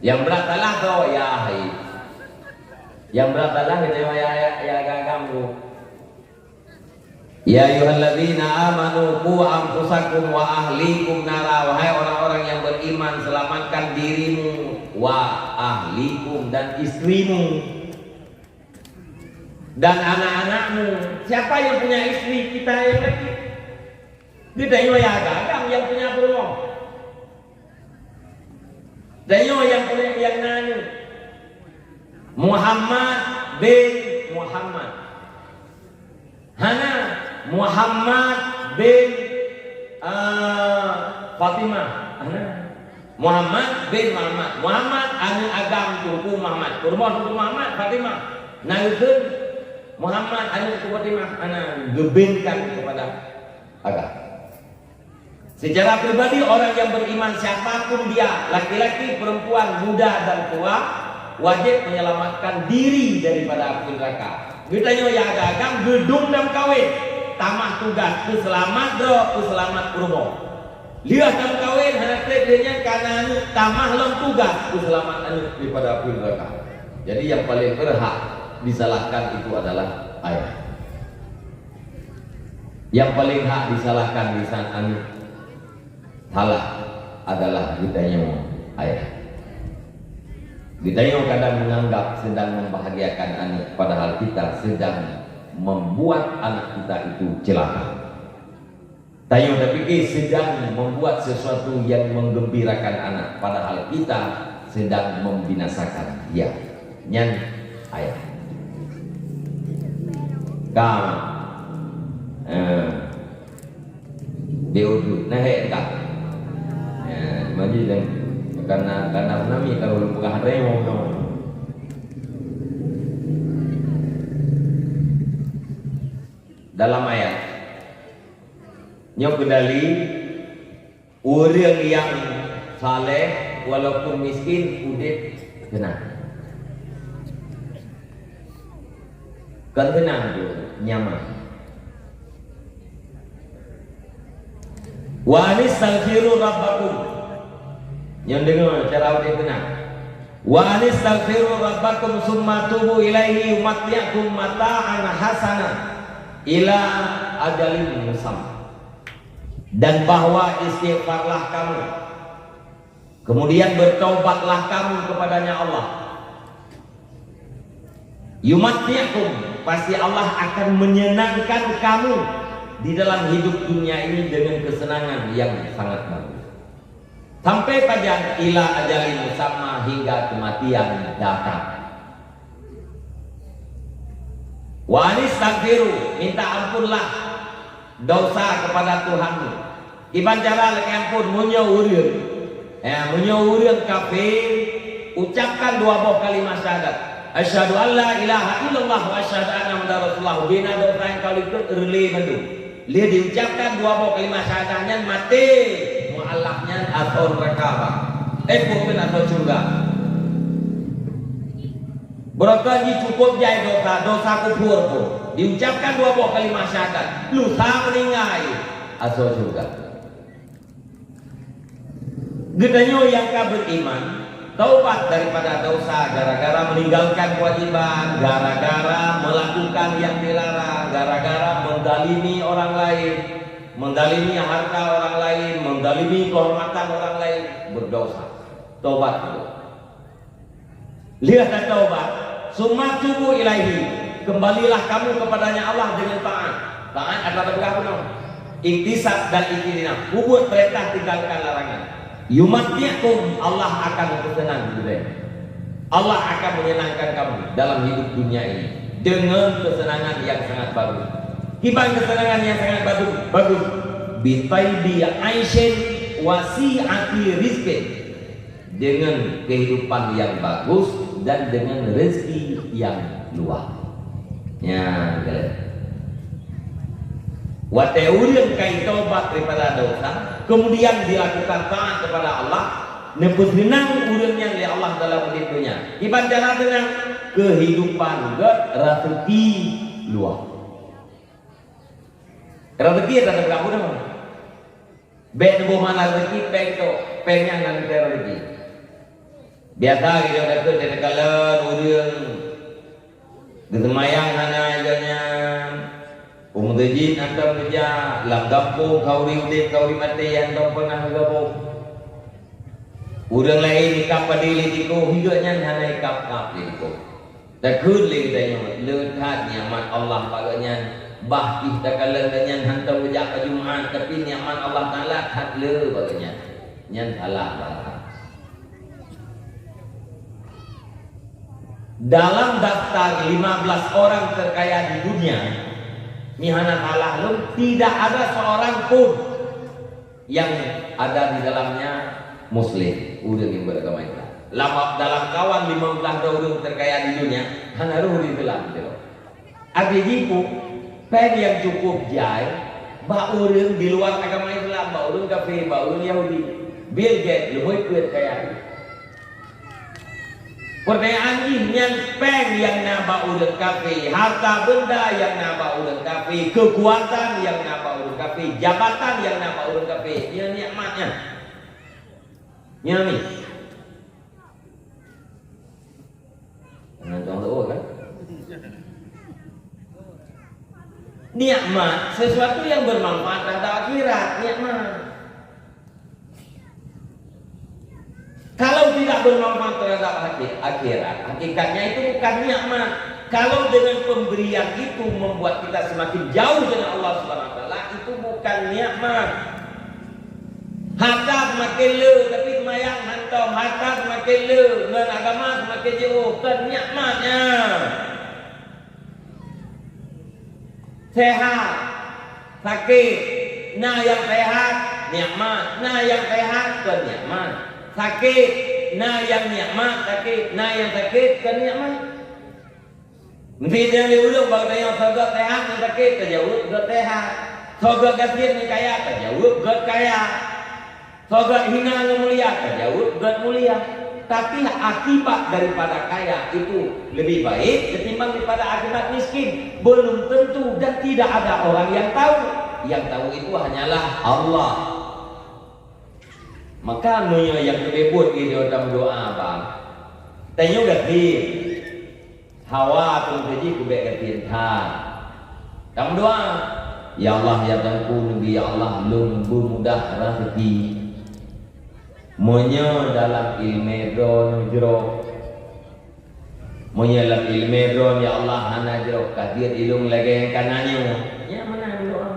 Yang berat salah tu ya. Yang berat salah kita ya ya ya, ya gagang tu. Ya ayyuhalladzina amanu qu anfusakum wa ahlikum nara, wahai orang-orang yang beriman, selamatkan dirimu, wa ahlikum, dan istrimu, dan anak-anakmu. Siapa yang punya istri? Kita yang laki. Kita yang ya gagang yang punya perumoh. Tanyoe nyang puléh nyang na aneuk. Muhammad bin Muhammad. Hana, Muhammad bin, eh, Fatimah. Hana. Muhammad bin Muhammad. Muhammad aneuk agam Teungku Muhammad. Peurumoh Teungku Muhammad, Fatimah. Na geukheun Muhammad aneuk Teungku Fatimah. Hana, geubinkan kepada agam. Secara pribadi, orang yang beriman siapapun dia, laki-laki, perempuan, muda dan tua, wajib menyelamatkan diri daripada api neraka. Geutanyoe nyang agam geudong lam kawén, tamah tugaih, peuseulamat droe, peuseulamat peurumoh. Lheueh lam kawén hana treb lé nyan kana aneuk, tamah lom tugaih, peuseulamat aneuk daripada api neraka. Jadi yang paling berhak disalahkan itu adalah ayah. Yang paling hak disalahkan di saat aneuk salah adalah geutanyoe ayah. Geutanyoe kadang menganggap sedang membahagiakan aneuk, padahal kita sedang membuat anak kita itu celaka. Tanyoe tapikir sedang membuat sesuatu yang menggembirakan anak, padahal kita sedang membinasakan dia. Nyan ayah. Ka, eh, di udut, nah, hek ka. Eh, maju dan karena, karena tsunami kalau belum pegang remo, no. Dalam ayat, nyoe keudali, ureuëng nyang saleh walaupun miskin udeb seunang. Kon seunang tu, nyaman. Wa anistaghfiru rabbakum. Nyang deungoe cara udeb seunang. Wa anistaghfiru rabbakum summa tubu ilaihi yumatti'kum mata'an hasanan ila ajalin musamma. Dan bahwa istighfarlah kamu, kemudian bertaubatlah kamu kepadanya Allah. Yumatti'kum, pasti Allah akan menyenangkan kamu di dalam hidup dunia ini dengan kesenangan yang sangat bagus. Sampai pajan? Ila ajalin musamma, hingga kematian datang. Wa anistaghfiru, minta ampunlah dosa kepada Tuhanmu. Kiban cara lakée amphon? Meunyoe ureuëng, eh, meunyoe ureuëng kafé, ucapkan dua boh kalimat syahadat, "Asyhadu an la ilaha illallah wa asyhadu anna Muhammadar Rasulullah." Bina dosa nyang ka likot reulée bandum. Lheueh diucapkan dua boh kalimat syahadat nyan, maté mualaf nyan asoe neuraka, bah. Eh, bukan asoe syurga. Beureukat jih cukup jai dosa, dosa kufur pun. Diucapkan dua boh kalimat syahadat, lusa meuninggai, asoe syurga. Geutanyoe nyang ka beriman, taubat daripada dosa gara-gara meninggalkan kewajiban, gara-gara melakukan yang dilarang, gara-gara mendalimi orang lain, mendalimi harta orang lain, mendalimi kehormatan orang lain, berdosa. Taubat itu. Lheueh tataubat, summa tubu ilaihi, kembalilah kamu kepadanya Allah dengan taat. Taat ata tapeugah bunoe. Iktisad dan iktirinah, peubuet peurintah, tinggalkan larangan. Yumatti'kum, Allah akan berkesenang di dunia. Allah akan menyenangkan kamu dalam hidup dunia ini dengan kesenangan yang sangat bagus. Kiban kesenangan yang sangat bagus, bagus. Bitaibi aisyin wasi'ati rizqin. Dengan kehidupan yang bagus dan dengan rezeki yang luas. Ya, gitu. Watée ureuëng ka taubat daripada dosa, kemudian dilakukan taat kepada Allah, neupeuseunang ureuëng nyan lé Allah dalam udép donya. Kiban cara teunang, keuhidupan gét, raseuki luwah. Raseuki atra teupeugah bunoe. Bék neuboh makna raseuki péng tok, péng nyan hana teuntée raseuki. Biasa geutanyoe takot teukalon ureuëng geuseumayang hana geuh nyan, u meuseujid hántom geujak, lam gampông khanduri udép khanduri maté hántom peunah geugabông. Ureuëng laén ikab padé lé tikoh, geuh nyan hana ikab-kab lé tikoh. Takheun lé geutanyoe, le that nikmat Allah bak geuh nyan, bah pih takalon geuh nyan hántom geujak bak Jumat, tapi nikmat Allah Taala that le bak geuh nyan. Nyan salah bak. Dalam daftar lima belas orang terkaya di dunia, nyan hana salah lom, tidak ada seorang pun yang ada di dalamnya Muslim, ureuëng nyang beragama Islam. Lam, dalam kawan lima belas droe ureuëng terkaya di dunia, hana rhoh di Islam. Arti jih peue? Péng nyang cukup jai bak ureuëng di luar agama Islam, bak ureuëng kafé, bak ureuëng Yahudi. Bill Gates leubeh peuet kaya. Peurtanyaan jih nyan, péng nyang na bak ureuëng kafé, harta benda nyang na bak ureuëng kafé, keukuatan nyang na bak ureuëng kafé, jabatan nyang na bak ureuëng kafé, nyan nikmat nyan. Nyan ni. Nah, contoh kan? Nikmat, sesuatu yang bermanfaat terhadap akhirat, nikmat. Kalau tidak bermanfaat terhadap haki-, akhirat, hakikatnya itu bukan nikmat. Kalau dengan pemberian itu membuat kita semakin jauh dengan Allah Subhanahu wa Taala, itu bukan nikmat. Harta seumaken le, tapi seumayang hántom. Harta seumaken le, ngon agama seumaken jiôh, kon nikmat nyan. Sehat, sakét, na nyang sehat, nikmat, na nyang sehat, kon nikmat. Sakét, na nyang nikmat, sakét, na nyang sakét, kon nikmat. Meusidang lé ureuëng bak geutanyoe, soe gét sehat ngon sakét, tajaweueb gét sehat. Soe gét gasien ngon kaya, tajaweueb gét kaya. Soe gét hina ngon mulia, tajaweueb gét mulia. Tapi akibat daripada kaya itu lebih baik ketimbang daripada akibat miskin. Belum tentu dan tidak ada orang yang tahu. Yang tahu itu hanyalah Allah. Maka meunyoe nyang leubeh buet geutanyoe tameudoá, bang. Tanyoe gasien. Hawa teungku jih keu bék gasien that. Tameudoá, "Ya Allah, ya Tuhanku, neubi ya Allah, lôn beumudah raseuki." Meunyoe dalam iéleumé droeneuh jroh, meunyoe lam iéleumé droeneuh, ya Allah, hana jroh, ka jeuet ilôn lagée nyang kana nyoe, nyan meunan doá.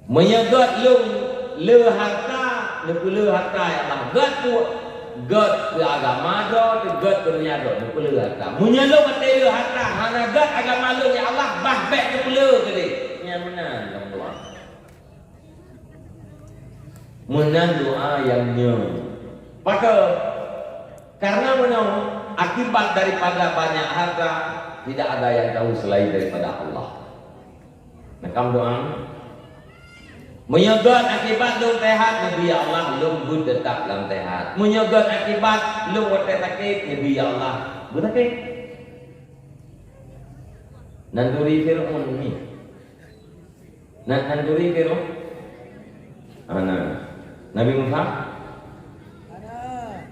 Meunyoe gét lôn le harta, neupeule harta, ya Allah. Gét keu, gét keu agama droe, gét keu donya droe, neupeule harta. Meunyoe lôn até le harta, hana gét agama lôn, ya Allah, bah bék neupeule keudeh. Nyan meunan lôn doá. Meunan doá nyang nyoe. Pakon? Karena meunoe, akibat daripada banyak harta, tidak ada yang tahu selain daripada Allah. Nakam doá. Meunyoe gét akibat lôn sehat, neubi ya Allah, lôn beuteutap lam sehat. Meunyoe gét akibat lôn watée sakét, neubi ya Allah, beusakét. Nan turi Fir'aun ni. Nan, nan turi Fir'aun? Hana. Nabi Musa?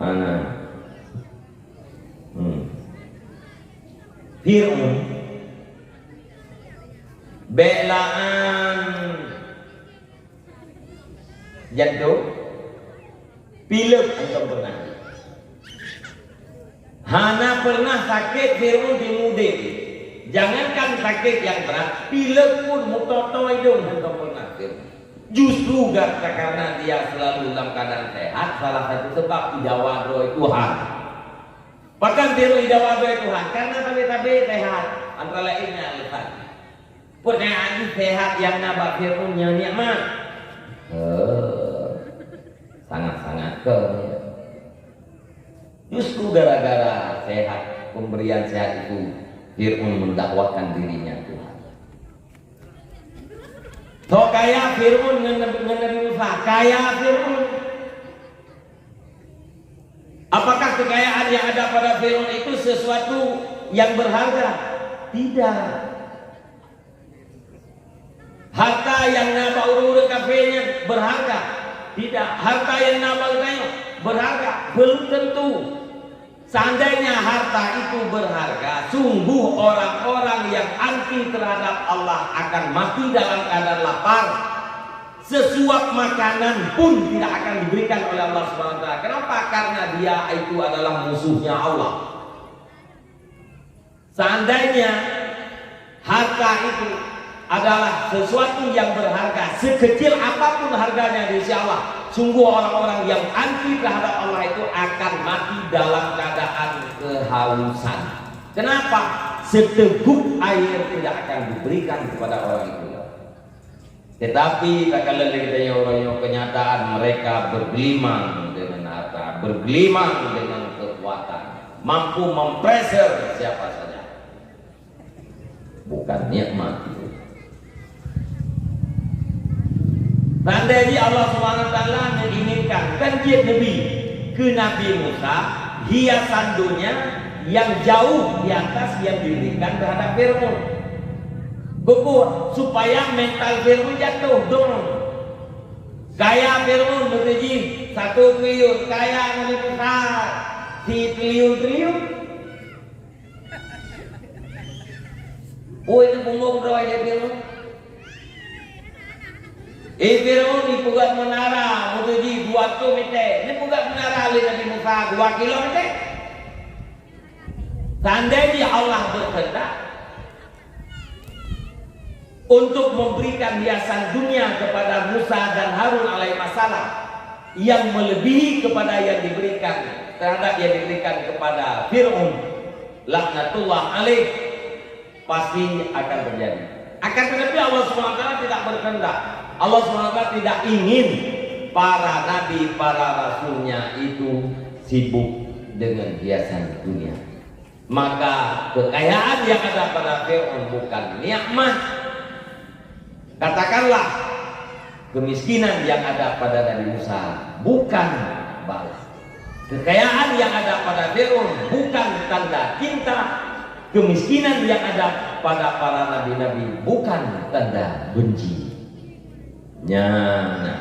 Hana. Hmm. Fir'aun. Bék laan jantong, pilek hántom pernah. Hana pernah sakét Fir'aun siumu udeb. Jangankan sakét nyang brat, pilek pun meutoe-toe idong hántom pernah Fir'aun. Justru gara-, karena dia selalu dalam keadaan sehat, salah satu sebab idawa droe Tuhan. Pakon Fir'aun idawa droe Tuhan? Karena sabe-sabe sehat, antara lainnya alasan. Peue nyan sehat nyang na bak Fir'aun nyan nikmat? Heh, sangat-sangat keu. Justru gara-gara sehat, pemberian sehat itu, Fir'aun mendakwakan dirinya Tuhan. Soe kaya Fir'aun ngon Nabi, ngon Nabi Musa, kaya Fir'aun. yang ada pada Firaun itu sesuatu yang berharga? Tidak. Harta yang na bak ureuëng-ureuëng kafé nyan berharga? Tidak. Harta yang na bak geutanyoe berharga? Belum tentu. Seandainya harta itu berharga, sungguh orang-orang yang anti terhadap Allah akan mati dalam keadaan lapar. Sesuap makanan pun tidak akan diberikan oleh Allah Subhanahu wa Taala. Kenapa? Karena dia itu adalah musuhnya Allah. Seandainya harta itu adalah sesuatu yang berharga, sekecil apapun harganya di sisi Allah, sungguh orang-orang yang anti terhadap Allah itu akan mati dalam keadaan kehausan. Kenapa? Seteguk air tidak akan diberikan kepada orang itu. Tetapi takalon lé geutanyoe uroe nyoe, kenyataan mereka bergelimang dengan harta, bergelimang dengan kekuatan, mampu mempressure siapa saja. Bukan nikmat itu. Tandai jih Allah Subhanahu wa Taala menginginkan, kan jeuet Nabi, keu Nabi Musa hiasan dunia yang jauh di atas yang diberikan terhadap Firaun. Beukeuh supaya mental Firaun jatuh dong. Kaya Firaun beuteuji satu triliun, kaya Nabi Musa si triliun-triliun. Ui, teupumbong droe lé Firaun. Eh, Firaun jipeugöt meunara meuteuji dua ratus meter. Jipeugöt meunara lé Nabi Musa dua kilometer. Seandainya Allah berkehendak untuk memberikan hiasan dunia kepada Musa dan Harun alaihissalam yang melebihi kepada yang diberikan terhadap yang diberikan kepada Firaun laknatullah alaih, pasti akan terjadi. Akan tetapi Allah Subhanahu wa Taala tidak berkehendak. Allah Subhanahu wa Taala tidak ingin para nabi, para rasulnya itu sibuk dengan hiasan dunia. Maka kekayaan yang ada pada Firaun bukan nikmat. Katakanlah, kemiskinan yang ada pada Nabi Musa bukan bala. Kekayaan yang ada pada Firaun bukan tanda cinta. Kemiskinan yang ada pada para nabi-nabi bukan tanda benci. Nyan, nah.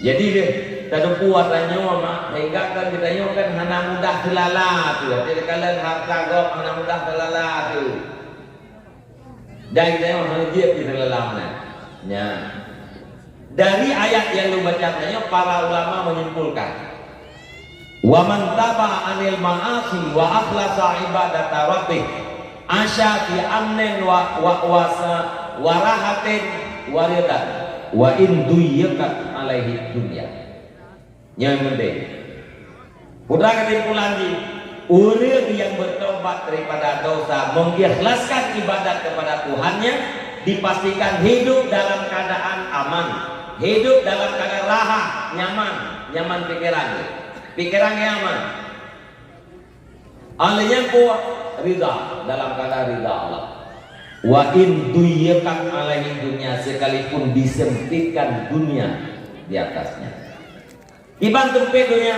Jadi deh, tateupeue atra nyoe mak, sehingga kan geutanyoe kan hana mudah teulala tu. Jadi takalon harta gob hana mudah teulala tu. Dan geutanyoe hana jeuet di dalam nyan. Nya. Dari ayat yang lôn baca tadi, para ulama menyimpulkan, "Wa man taba anil ma'asi wa akhlasa ibadata rabbih, asya fi amnin wa, wa, wasa, wa rahatin wa ridan, wa in duyyakat alaihi dunya." Nyang penting. Putra kesimpulan jih, ureuëng nyang bertobat daripada dosa, mengikhlaskan ibadat kepada Tuhannya, dipastikan hidup dalam keadaan aman, hidup dalam keadaan raha, nyaman, nyaman pikiran, pikiran nyaman. Alai nyang kuat, ridha, dalam keadaan ridha Allah. Wa in duyyakat alaihi dunya, sekalipun disempitkan dunia di atasnya. Kiban seumpét donya.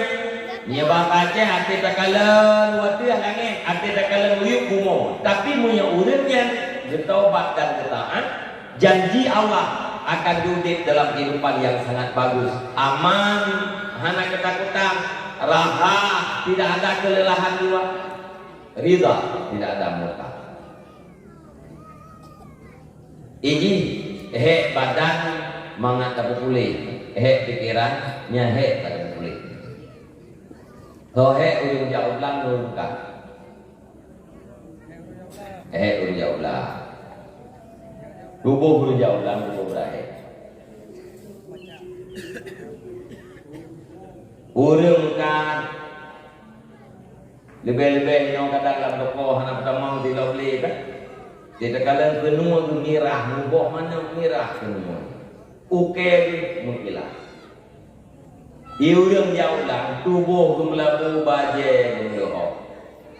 Meunyoe bak Aceh até takalon wateuh langét, até takalon uyueb bumoe. Tapi meunyoe ureuëng nyan geutaubat dan geutaát, janji Allah akan geuudeb dalam kehidupan yang sangat bagus, aman, hana keutakutan, raha, tidak ada kelelahan jiwa, ridha, tidak ada murka. Iji, hék badan mangat tapeupuléh, hék pikeran nyan hék ka tapeupuléh. Ho hék ureuëng jak u blang ngon luka. Hék ureuëng jak u blang. Tuboh ureuëng jak u blang tuboh beurat hék. Ureuëng ka Leubeh-leubeh inoe kadang lam toko hana peutamong sidroe lé kan. Di takalon keunoe geumirah, muboh manok mirah keunoe. Ukée geuh meukilat. Di ureuëng jak u blang, tuboh geumeulabu bajée geumeuleuhob.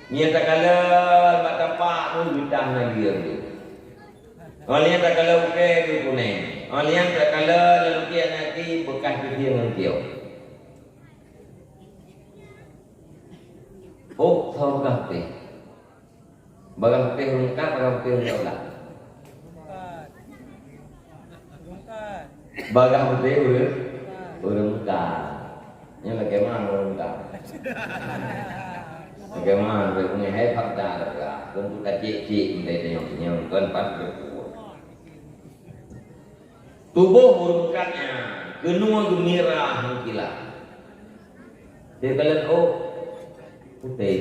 Nyan takalon bak tapak pun geutang na lieng geuh. Óh lheueh nyan takalon ukée geuh kuneng. Óh lheueh nyan takalon lam lukiek nyan ki beukah teubieng ngon tiok. Oh, soe bagah putéh? Bagah putéh ureuëng meukat, bagah putéh ureuëng taulat? Bagah putéh ureuëng, ureuëng meukat. Nyan lagée meunan ureuëng meukat. Lagée meunan ureuëng meukat, hai fakta dah. Keu tacék-cék meutai tanyong-tanyong, kon pat beupue. Tuboh ureuëng meukat nyan keunoe geumirah meukilat. Teukalon ôk putéh.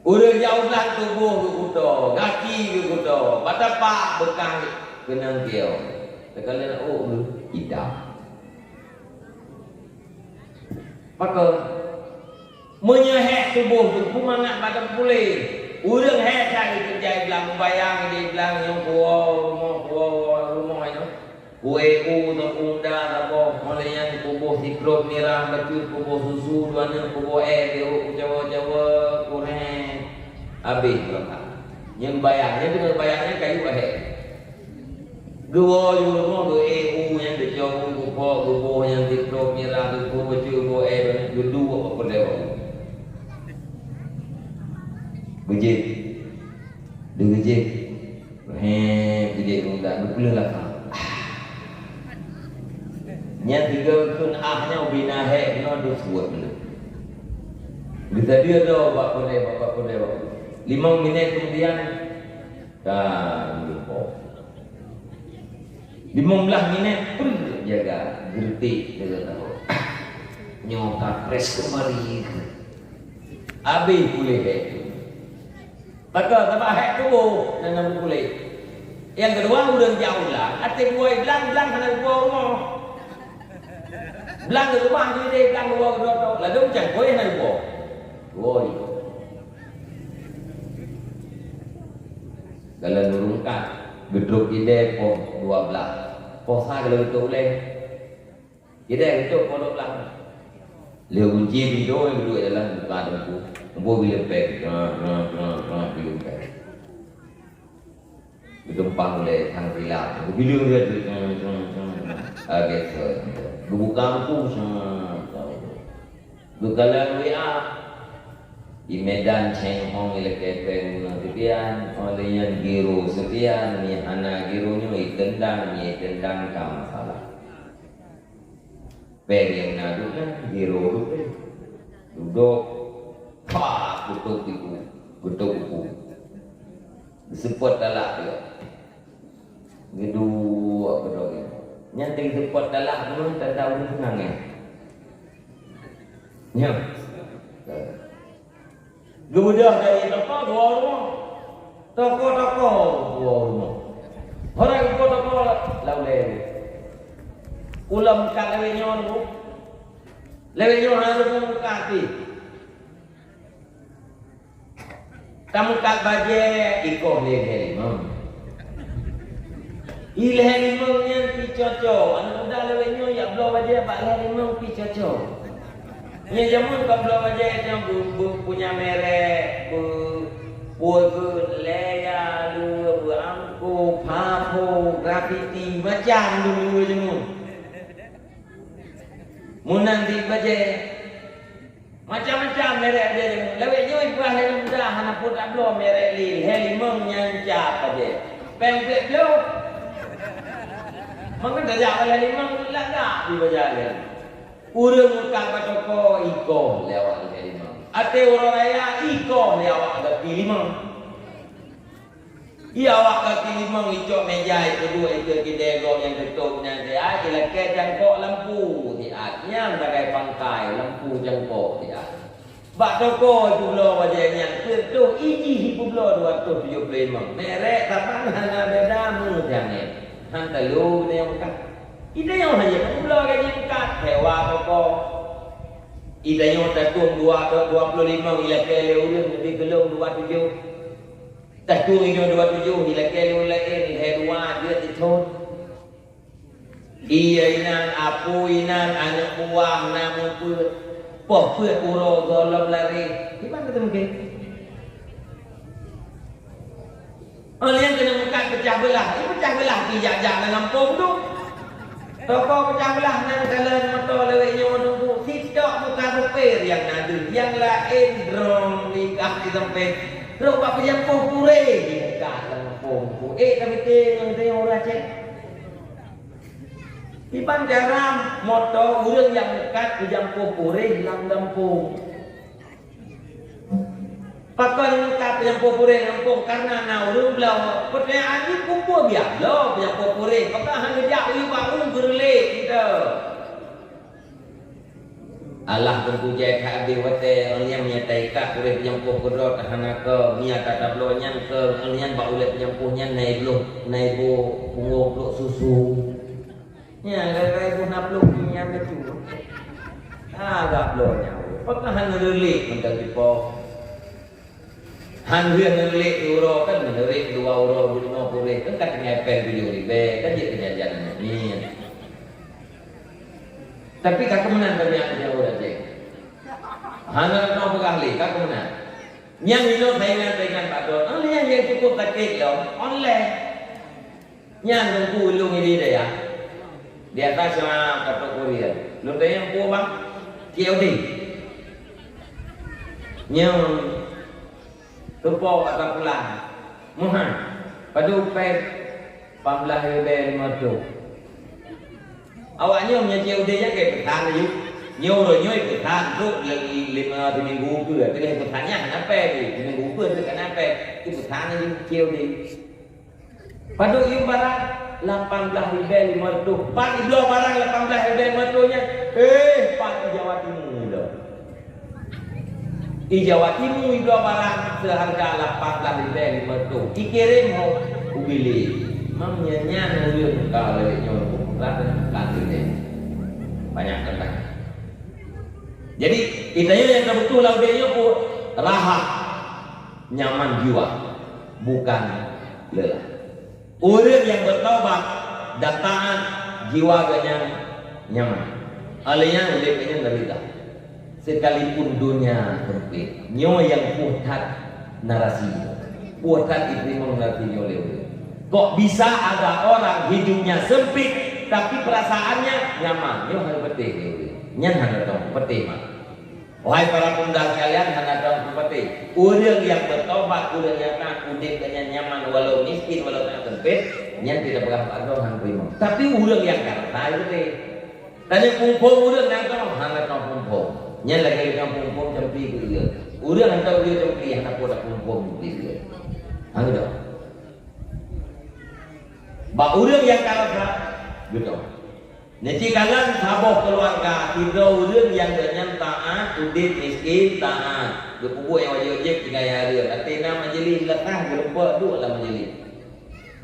Ureuëng jak u blang tuboh geukuto, gaki geukuto, bak tapak beukah keunong kiok. Teukalon ôk geuh itam. Pakon? Meunyoe hék tuboh teuh, peue mangat bak tapuléh. Ureuëng hék that geukeureuja i blang, meubayang di blang nyoe, kuwoe rumoh, kuwoe rumoh nyoe. Kuwée u, tapeuunda, taboh, óh lheueh nyan peuboh sikrop mirah, bacut peuboh susu, dua neuk peuboh éh, geuhok kucawa-cawa, kureh, habéh beurangkat. Nyan bayang, nyan teungoh bayang nyan kayue ahé. Geuwoe u rumoh, geuéh u nyan, geucok u, geupok, geuboh nyan sikrop mirah, geuboh bacut, boh éh, dua neuk geuduek bak peureulée bak u. Geujéb. Geugeujéb. Hé, geujéb muda, geupeuleueh lakang. Nyan sigoe kheun ah nyoe bina hék nyoe deuh suwot meunan. Geusadeue droe bak peureulée, bak peureulée, bak peureulée. Limong minét keumudian, ka geupok. Limong blaih minét pun jaga geureuteh jaga tahu. Nyoe ka press kembali. Habéh puléh hék. Maka sabab hék tuboh dan hana puléh. Nyang keudua, ureuëng jak u blang, até geuwoe blang, blang hana geuwoe rumoh. Blang geukeubah jih deh, blang geuwoe keudroe-droe. Ladôm cangkôi hana geuwoe. Woe. Dalam ureuëng kat, geutrok idéh poh dua blaih. Poh sa ka lheueh geutrok ulée. Idéh geutrok poh dua blaih. Lheueh gunci pintoe, geuduek dalam buka teungku. Empu bileueng péng. Nah, nah, nah, nah, bileueng péng. Geutumpang ulée sang silap. Geubileueng dia tu. Nah, nah, nah, nah. Ah, biasa. Geubuka buku. Nah, nah. Geukalon W A. Di Medan Cheng Hong ilakée péng bunoe seukian, óh lheueh nyan giro seukian, mi hana giro nyoe itendang, mi itendang ka masalah. Péng nyang na duek nyan, giro duek péng. Dudoe, pa, kutôb tiku, kutôb uku. Geuseupôt talak dia. Geuduek keudroe nyan. Nyan teuseupôt talak nyoe tanda ureuëng seunang nyan. Nyoe. Geubeudôh dari toko dua rumoh. Toko-toko dua rumoh. Orang ibu toko laulée. Ulam kat lewat nyoe tu. Lewat nyoe harus buka hati. Tameukat bajée ikoh lé lhée limong. I lhée limong nyan pi cocok. Aneuk muda lawét nyoe jak bloe bajée bak lhée limong pi cocok. Nyan jameun ka bloe bajée nyan beu, beu punya merek, beu, beu Lea, beu Angko, Papo, Gravity, macam dulu jameun. Meunan di bajée. Macam-macam merek deh. Lawét nyoe ibrah lé muda hana peue tabloe merek lé. Lhée limong nyan cap aja. Péng peuet ploh. Maka tajak lhée limong lagak di bajalan. Ureuëng meukat bak toko ikoh lé awak lhée limong. Até uroe raya ikoh lé awak gaki limong. Iya awak gaki limong icok meja ikeudua ikeue kidée gob nyang teutôb nyan siat, ilakée cangkok lampu siat, nyang sagai pangkai lampu cangkok siat. Bak toko ipeubloe bajée nyan peuet ploh, ijih ipeubloe dua ratus tujoh ploh limong. Merek saban hana beda meusiangen. Han talo geutanyoe meukat. Geutanyoe hana peubloe gaji meukat, sewa toko. Geutanyoe tatueng dua, dua ploh limong ilakée lé ureuëng, leubeh keu lôn dua tujoh. Tatueng inoe dua tujoh, ilakée lé ureuëng laén, lhée dua jeuet ithon. Iya inan, apui inan, aneuk buah na meupeuet, poh peuet uroe gohlom laré. Kiban keuteumeuke? Oh, nyang keuneuk meukat peucah beulah. Ih, peucah beulah pih jak-jak lam gampông tu. Toko peucah beulah nan jalan moto lewat nyoe nunggu. Sitok muka rupé Nyang na deuh, nyang laén droe nikah di teumpat. Trok bak peujampoh puréh di muka lam gampông. Eh, tapi tengok tengok ureueng Aceh. Kiban cara moto ureueng nyang meukat peujampoh puréh lam gampông. Pakon meukat peujampoh puréh lam gampông? Karena na ureueng bloe. Peutanyaan jih, peue biar bloe peujampoh puréh? Pakon hana jak u bak ureueng geureulék gitu? Alah, teungku jai that abéh watèe, awak nyan meunyo taikat puréh peujampoh keudroe, hana keu, meunyo tabloe nyan keu, awak nyan bak ulèe peujampoh nyan na i bloh, na i boh punggông trok susu. Nyan, raya-raya boh na ploh nyan teuh. Ah, gabloe nyan. Pakon hana leulék mantong dipoh. Han lheueh neurék siuroe kan, neurék dua uroe, lima puréh kan, ka tinggai péng tujoh ribèe, kan jeuet keu jajan aneuk miet. Tapi ka keumeunan, tapi nyang jauh aja. Hana teupeugah lé, ka keumeunan. Nyang inoe saingan-saingan bak droe, ah, nyang, nyang cukup sakét lom, online. Nyan teungku ulôn iri deh ya. Biasa sama katok kurir. Lôn tanyong peue bang? C O D. Nyoe. Teupok atau pulang? Muhai. Padub pèng? Lapan blah ribèe lima reutôh. Awak nyoe meunyoe C O D nyan keu peusan laju. Nyoe uroe nyoe peusan trok lé-, lima, siminggu keue. Teungoh peusan nyan hana pèng, siminggu keue teuk hana pèng. Keu peusan laju C O D. Padub yum barang? Lapan blah ribèe lima reutôh. Pat ibloe barang lapan blah ribèe lima reutôh nyan? Eh, pat i Jawa Timu ibloe. I Jawa Timu ibloe barang seuharga lapan blah ribèe lima reutôh. Ikirém ho u Bili. Mam nyan, nyan ureueng ka lagèe nyoe, rata-rata nyan. Banyak teuntang. Jadi, geutanyoe nyang ka beutôi lam udép nyoe peue? Raha, nyaman jiwa, bukan lelah. Ureueng nyang beutaubat dan taat, jiwa geuh nyan nyaman. Alèh nyan udép geuh nyan rida. Sekalipun donya sempit, nyoe nyang puih that narasi. Puih that jiteurimong narasi nyoe lé ureueng. Kok bisa ada orang hidupnya sempit, tapi perasaannya nyaman? Nyoe hana peutéh lé ureueng. Nyan hana tong peutéh mah. Wahai para pemuda sekalian, hana tong peutéh. Ureueng nyang beutaubat, ureueng nyang taat, udép geuh nyan nyaman walau miskin, walau sangat sempit, nyan tidak peugah bak droe hana teurimong. Tapi ureueng nyang ka rasa, peutéh. Tanyoe phôn-phôn ureueng na tong, hana tong phôn-phôn. Nyan lagèe ureueng phôn-phôn campli keu ie. Ureueng hantom ie campli, hana po taphôn-phôn campli ie. Hana tong. Bak ureueng nyang ka rasa, beutôi. Neucit kalon saboh keuluwarga, sidroe ureueng nyang geuh nyan taat, udép miskin, taat. Geupeubuet nyang wajéb-wajéb tinggai hareuem. Até na majelis leukah, geureumpok duek lam majelis.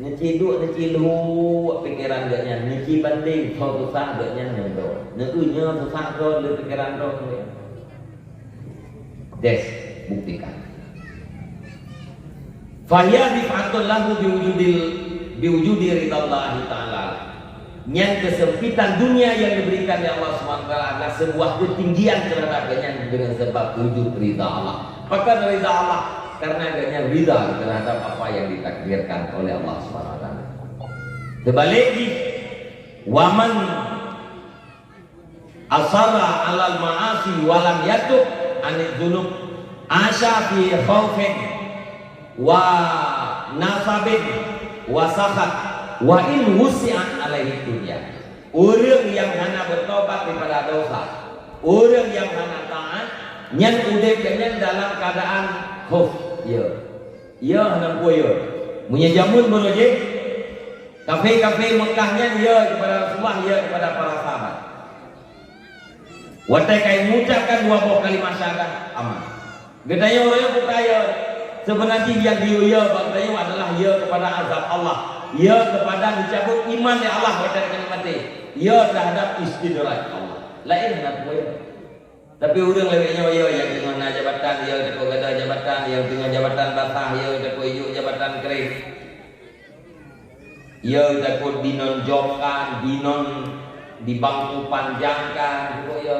Neucit duek, neucit luwok pikeran geuh nyan, neucit bandéng soe susah geuh nyan ngon droe. Neueu nyoe susah droe lé pikeran droe. Des, buktikan. Fahiya rif'atun lahu biwujudil, biwujudi ridallahi ta'ala. Nyan kesempitan dunia yang diberikan oleh Allah Subhanahu wa Taala adalah sebuah ketinggian terhadap geuh nyan dengan sebab wujud ridha Allah. Pakon ridha Allah? Karena geuh nyan ridha terhadap apa yang ditakdirkan oleh Allah Subhanahu wa Taala. Teubalik jih, waman asarra 'alal ma'asi wa lam yatub 'anidz dzunub, 'asha fi khaufin wa nasabin wa sakhat, wa in wusi'at 'alaihid dunya. Ureueng nyang hana beutaubat daripada dosa, ureueng nyang hana taat, nyan udép geuh nyan dalam keuadaan khauf, ya. Ya, hana peue ya. Meunyoe jameun baroe jih, kafé-kafé Meukah nyan ya keupada Rasulullah, ya keupada para sahabat. Watèe ka mengucapkan dua boh kalimat syahadat, aman. Geutanyoe ureueng nyang buka ya, seubeuna jih nyang geuyue ya bak geutanyoe adalah ya keupada azab Allah, ya keupada geucabut iman lé Allah watèe geutanyoe maté, ya teuhadap istidraj Allah. Laén hana peue ya. Tapi ureueng lagèe nyoe, ya, nyang teungoh na jabatan, ya, takot gata jabatan, nyang teungoh jabatan basah, ya, takot ijok jabatan kréh. Ya, takot dinonjokkan, dinon, dibangku panjangkan, takot ya.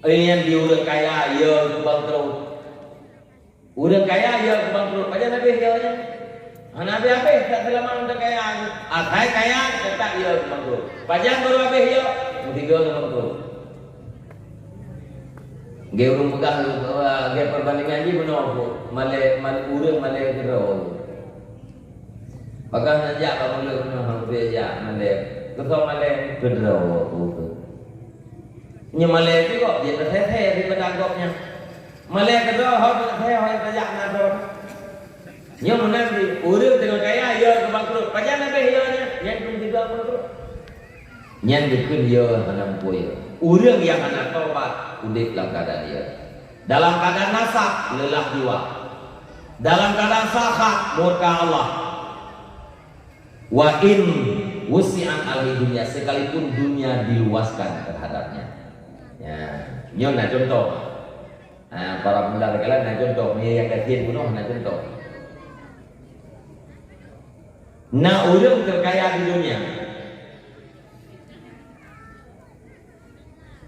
Nyang di ureueng kaya, ya, bangkrot. Ureueng kaya ya bangkrot, pajan habéh ya nyan? Hana habéh-habéh, tak seulama ureueng kaya. Asai kaya, teutap ya bangkrot. Pajan baru habéh ya? Meusigoe ngon bangkrot. Geu ureuëng peugah, eh, geu perbandingan jih bunoe, malée, mal-, ureuëng malée keudroe. Peugah na jak bak mulut bunoe, han geujak malée. Keusoe malée keudroe. Nyoe malée jih kok jeuet leuhe-leuhe daripada gobnyan. Malée keudroe, ho leuhe, ho tajak na droe. Nyoe meunan di ureuëng teungoh kaya, ya keu bangkrut. Pajan leubeh ya nyan, nyan keu tiga bangkrut. Nyan geukheun ya hana muphom ya. Ureuëng nyang hana tobat udeb lam keuadaan ya. Dalam keuadaan nasab, leulah jiwa. Dalam keuadaan sakhat, murka Allah. Wa in wusi'at alaihi dunya, sekalipun dunia diluaskan terhadapnya. Ya, nyoe na contoh. Ha, para pemuda sekalian, na contoh. Nyoe nyang gasien bunoe na contoh. Na ureuëng terkaya di dunia.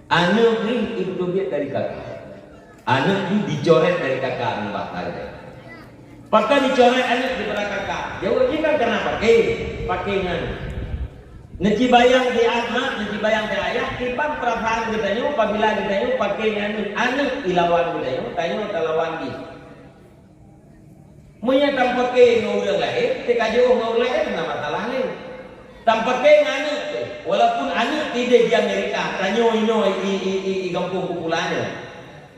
Aneuëk jih jiteubiet dari kakak. Aneuëk jih jicoret dari kakak nibak tanggai. Pakon jicoret aneuëk daripada kakak? Jaweueb jih kan karena paké, paké ngon. Neucibayang di mak, neucibayang di ayah, kiban peurasaan geutanyoe apabila geutanyoe paké ngon aneuëk. Aneuëk ilawan geutanyoe, tanyoe talawan jih. Meunyoe tampaké ngon ureuëng laén, teuka jiôh ngon ureuëng laén, hana masalah lé. Tampaké ngon aneuëk teuh, walaupun aneuëk idéh di Amerika, tanyoe inoe i, i, i, i gampông Kupula nyoe.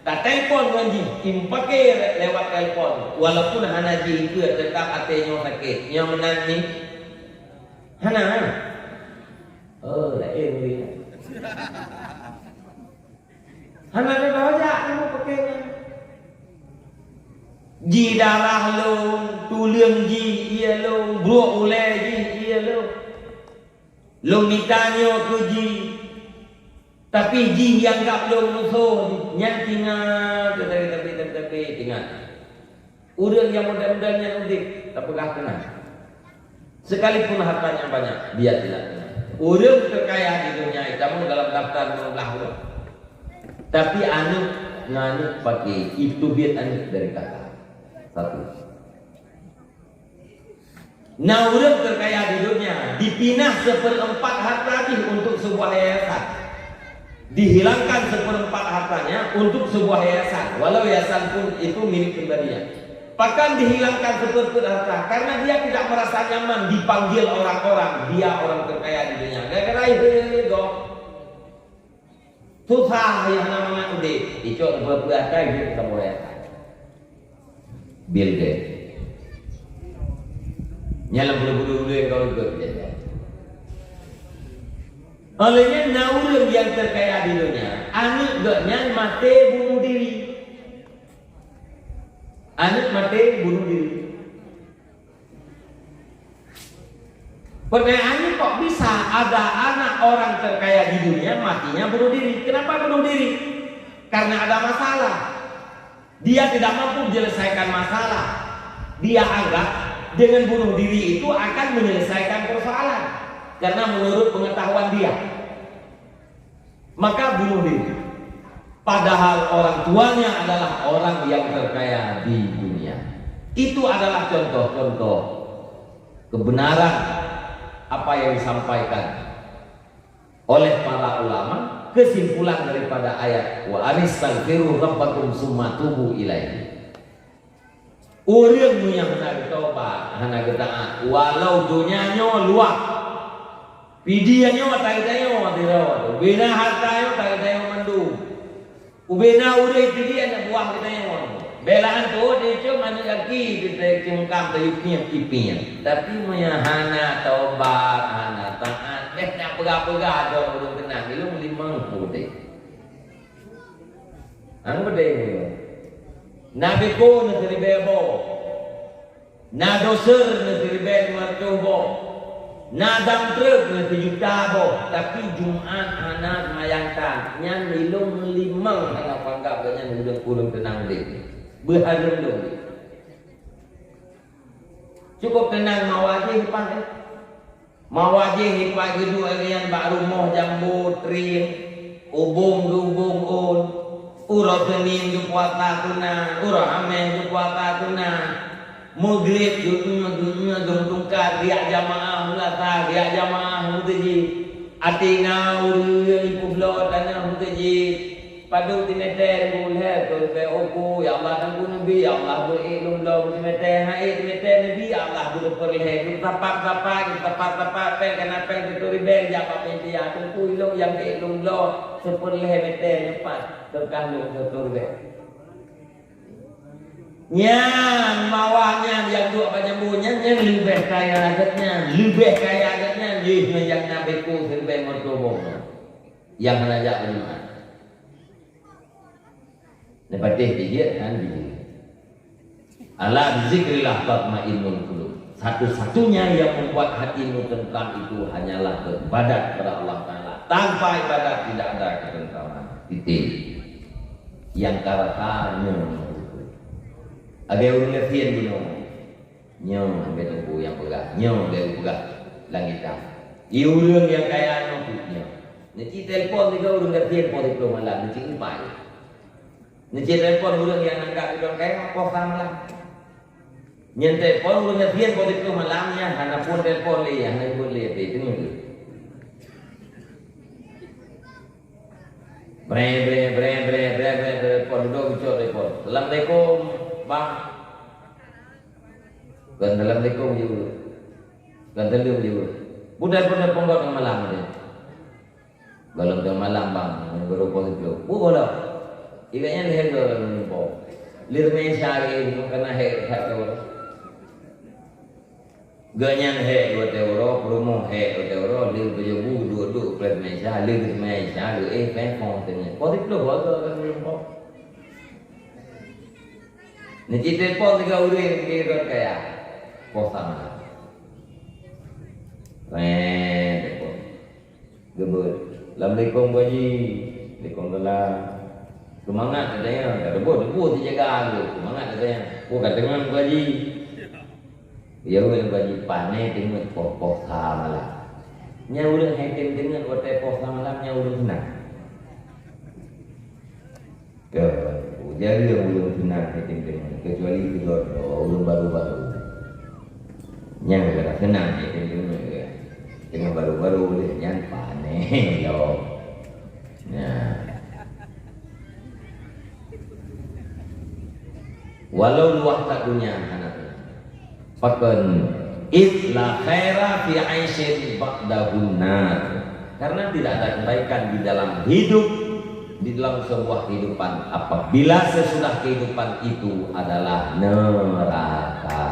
Tatelpon ngon jih, impaké lewat telpon, walaupun hana jih ikeu, teutap até nyoe sakét. Nyoe meunan nyoe? Hana. Oh, laén ureuëng. Hana lé bak jak ilmu paké nyan. Jih darah lôn, tuleueng jih ié lôn, brôk ulée jih ié lôn. Lôn mita nyoe keu jih, tapi jih jianggab lôn musoh jih. Nyan tingat, tapi, tapi, tapi, tapi, tingat. Ureuëng nyang model-model nyan udeb, tapeugah keunan. Sekalipun hartanya banyak, dia tidak tenang. Ureuëng terkaya di dunia itu, namun dalam daftar lima belas ureuëng. Tapi aneuëk ngon aneuëk paké, jiteubiet aneuëk dari kakak. Satu. Na ureuëng terkaya di dunia, dipinah seperempat harta jih untuk sebuah yayasan. Dihilangkan seperempat hartanya untuk sebuah yayasan, walau yayasan pun itu milik pribadinya. Bahkan dihilangkan seperempat harta karena dia tidak merasa nyaman dipanggil orang-orang dia orang terkaya di dunia. Gara-gara itu, susah, ya, hana mangat udeb. Icok peue-peue akai jeuet kamoe. Bill Gates. Nyan lam buleuen-buleuen kau ikut dia. Oleh nyan na ureuëng nyang terkaya di dunia, aneuëk geuh nyan maté bunuh diri. Aneuëk maté bunuh diri. Pertanyaan ini, kok bisa ada anak orang terkaya di dunia matinya bunuh diri? Kenapa bunuh diri? Karena ada masalah. Dia tidak mampu menyelesaikan masalah. Dia anggap dengan bunuh diri itu akan menyelesaikan persoalan. Karena menurut pengetahuan dia. Maka bunuh diri. Padahal orang tuanya adalah orang yang terkaya di dunia. Itu adalah contoh-contoh kebenaran apa yang disampaikan oleh para ulama, kesimpulan daripada ayat, "Wa anistaghfiru rabbakum summa tubu ilaihi." Ureuëng nyang hana geutobat, hana geutaát, walau donya nyoe luwah, pidie nyoe tageutanyoe sidroe, ubena harta nyoe tageutanyoe mandum, ubena ureuëng pidie aneuk buah geutanyoe, beulaan tuwoe teucöm aneuk gaki teucöm kam tayue piep-piep. Tapi meunyoe hana tobat, hana taát, beh na peugah-peugah droe ureuëng keunan, ilong limong peude. Nyang peudeh nyoe, na beko na siribèe boh, na doser na siribèe limong reutôh boh, na dam treuk na sijuta boh, tapi Jumat hana seumayang that, nyan ilong limong hana panggab gobnyan ureuëng-ureuëng teunang udeb. Beuhareuem lôn. Cukôp teunang mawajéh pan, eh. Mawajéh ipat geuduek lagèe nyan bak rumoh jambo trieng, ubông geuubông ôn, uroe Senin geupuasa tuna, uroe Hamèh geupuasa tuna, Maghrib geu-, geu-, geu-, geutungkat riak jamaah, meulasa riak jamaah meuseujid, até na ureuëng ipubloe tanoh meuseujid. Padub timeter, ribu lhèe, beutôi leubeh uku, ya Allah, Teungku Nabi, ya Allah, beuék lôn bloe timeter, han ék timeter Nabi, ya Allah, beureupeu lhèe, geusapat-sapat, geusapat-sapat, péng kana péng siribèe, jak bak panitia, Teungku, ilôn nyang ék lôn bloe siribèe lhèe meter nyoe pat, teuka lôn siribèe. Nyan, mawah nyan nyang duek bak jambu nyan, nyan leubeh kaya geuh nyan, leubeh kaya geuh nyan, jih ngon nyang na beuko siribèe ngon tuboh nyan. Nyang hana jak beujumat. Neupatéh bijéh han bijéh. Ala bizikrillah tatmainnul qulub. Satu-satunya yang membuat hatimu tentram itu hanyalah beribadat kepada Allah Taala. Tanpa ibadat tidak ada ketentraman. Titik. Nyang ka rasa nyoe. Lagèe ureueng gasien bunoe. Nyoe bèk teungku nyang peugah, nyoe bèk peugah lam kitab. Di ureueng nyang kaya nyoe pih nyoe. Neucit telepon sigoe ureueng gasien poh siplôh malam, neucit upai. Neucit telepon ureueng nyang nangka sidroe kaya poh sa malam. Nyan telepon ureueng gasien poh siplôh malam nyan hana phôn telepon lé, hana jemput lé, tapi teungoh lé. Breng, breng, breng, telepon, dudoe geucok telepon. "Assalamualaikum, Bang." Kon assalamualaikum jaweueb. Kon saleuem jaweueb. Budai-budai ponggok teungoh malam tadi. Gohlom teungoh malam, Bang, baru poh siplôh. Bu gohlom. Ibaratnya lhèe goe lam lumpoe. Lheueh meusha lagi, bukan na hèk that goe. Gobnyan hèk dua watèe uroe, peurumoh hèk dua watèe uroe, lheueh beujobu duek-duek plat meusha, lheueh geuseumayang isya, geuéh pèng phôn teungoh. Poh siplôh goe lam lumpoe. Neucit telepon sigoe ureueng di rot kaya. Poh sa malam. Reng, telepon. Geubeuet. "Assalamualaikum, Bu Haji." "Waalaikumsalam." Seumangat katanya, ka teuboh-teuboh sijaga tu. Seumangat katanya. "Oh, ka teungoh, Bu Haji." Ya, Bu Haji, pané teungoh poh-poh sa malam. Nyan ureueng hai tem teungoh watèe poh sa malam, nyan ureueng seunang. Ke, jadi ureueng seunang hai tem teungoh, kecuali keudroe ureueng baru-baru. Nyan ka seunang hai tem teungoh, teungoh baru-baru lé nyan pané lom. Nah. Walau luwah that dunia hana. Pakon, "Id la khaira fi aisyin ba'dahun nar." Karena tidak ada kebaikan di dalam hidup, di dalam sebuah kehidupan apabila sesudah kehidupan itu adalah neraka.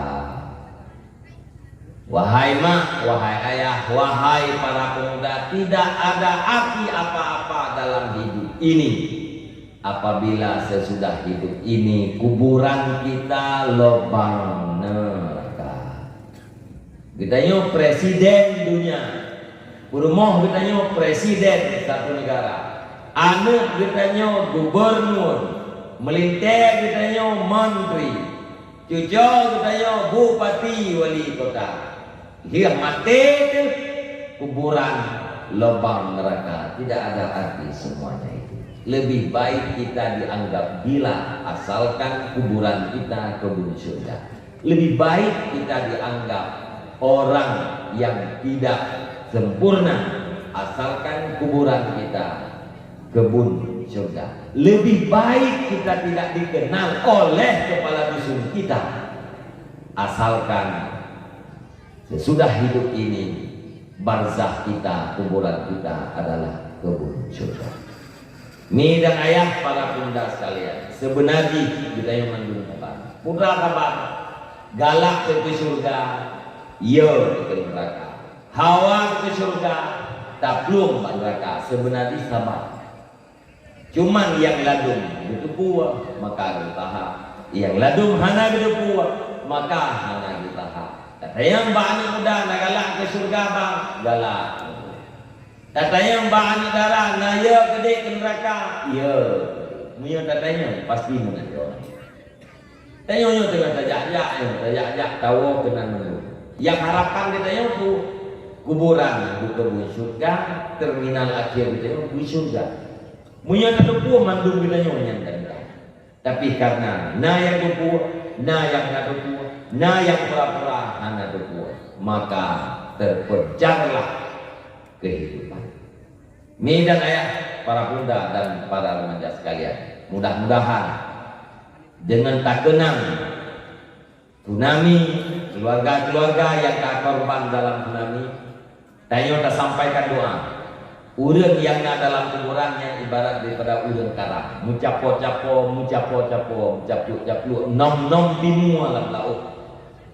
Wahai mak, wahai ayah, wahai para pemuda, tidak ada arti apa-apa dalam hidup ini apabila sesudah hidup ini kuburan kita lubang neraka. Geutanyoe presiden dunia. Peurumoh geutanyoe presiden satu negara. Aneuk geutanyoe gubernur. Meulintèe geutanyoe menteri. Cucoe geutanyoe bupati, wali kota. Lheueh maté teuh, kuburan lubang neraka. Tidak ada arti semuanya itu. Lebih baik kita dianggap gila asalkan kuburan kita kebun surga. Lebih baik kita dianggap orang yang tidak sempurna asalkan kuburan kita kebun surga. Lebih baik kita tidak dikenal oleh kepala dusun kita asalkan sesudah hidup ini barzakh kita, kuburan kita adalah kebun surga. Mi dan ayah, para pemuda sekalian, seubeuna jih geutanyoe mandum saban. Peue saban? Galak keu syeuruga, yo keu neuraka. Hawa keu syeuruga, taplueng bak neuraka. Seubeuna jih saban. Cuman nyang ladôm geuteupeue, maka geutaha. Nyang ladôm hana geuteupeue, maka hana geutaha. Tatanyong bak aneuk muda, na galak keu syeuruga, Bang? Galak. Tatanyong bak aneuk dara, na yo keudéh keu neuraka? Yo. Meunyoe tatanyong, pasti meunan jawaban. Tanyoe nyoe teungoh tajak-jak nyoe, tajak-jak tawoe keunan mandum. Nyang harapan geutanyoe peue? Kuburan bukon syeuruga, terminal akhé geutanyoe bukon syeuruga. Meunyoe tateupeue mandum geutanyoe nyan ka tinggai. Tapi karena na nyang teupeue, na nyang hana teupeue, na nyang pura-pura hana teupeue, maka terpecahlah kehidupan. Mi dan ayah, para bunda dan para remaja sekalian, mudah-mudahan dengan takeunang tsunami, keluarga-keluarga nyang ka korban dalam tsunami, tanyoe tasampaikan doa. Ureuëng nyang na dalam kuburan nyan ibarat daripada ureuëng karang, meucapo-capo, meucapo-capo, meucapluek-capluek, nom-nom timu lam laôt.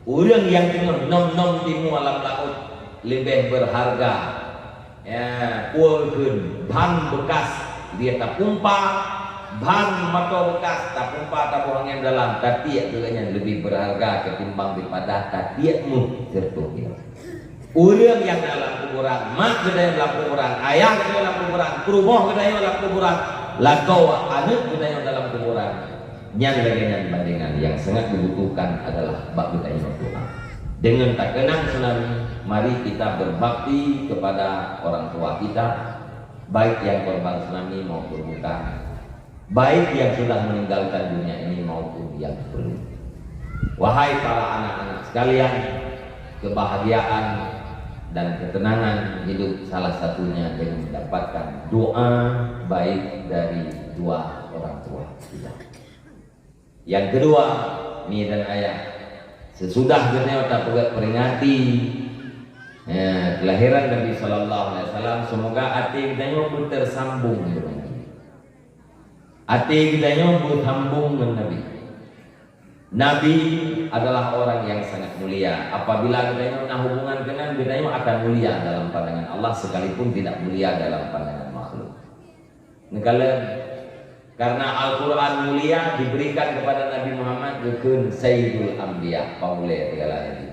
Ureuëng nyang teungoh nom-nom timu lam laôt leubeh beurharga, ya, peue kheun ban beukas dia tapumpa, ban moto beukas tapumpa taboh angén dalam, tatiek keu gobnyan leubeh beurharga ketimbang daripada tatiek méuh siratoh kilo. Ureuëng nyang na lam kuburan, mak geutanyoe lam kuburan, ayah geutanyoe lam kuburan, peurumoh geutanyoe lam kuburan, lakoe aneuëk geutanyoe dalam kuburan, nyan lagée nyan bandengan nyang sangat dibutuhkan adalah bak geutanyoe doa. Dengan takeunang tsunami, mari kita berbakti kepada orang tua kita, baik yang korban tsunami maupun bukan, baik yang sudah meninggalkan dunia ini maupun yang belum. Wahai para anak-anak sekalian, kebahagiaan dan ketenangan hidup salah satunya dengan mendapatkan doa baik dari dua orang tua kita. Yang kedua, mi dan ayah, sesudah geutanyoe tapeugét peringati, ya, kelahiran Nabi sallallahu alaihi wasallam, semoga até geutanyoe beutersambung dengan Nabi. Até geutanyoe beusambong ngon Nabi. Nabi adalah orang yang sangat mulia. Apabila geutanyoe na hubungan keunan, geutanyoe akan mulia dalam pandangan Allah sekalipun tidak mulia dalam pandangan makhluk. Neukalon, karena Al-Quran mulia diberikan kepada Nabi Muhammad geukheun Sayyidul Anbiya, pangulée segala nabi.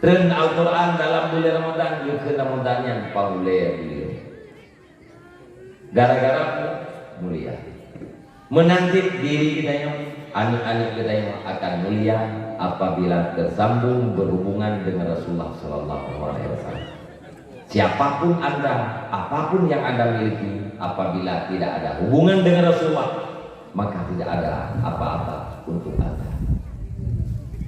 Treun Al-Quran dalam bulan Ramadan geukheun Ramadan nyan pangulée buleuen. Gara-gara mulia. Meunan cit diri geutanyoe, aneuëk-aneuëk geutanyoe akan mulia apabila tersambung berhubungan dengan Rasulullah sallallahu alaihi wasallam. Siapapun Anda, apapun yang Anda miliki, apabila tidak ada hubungan dengan Rasulullah, maka tidak ada apa-apa untuk Anda.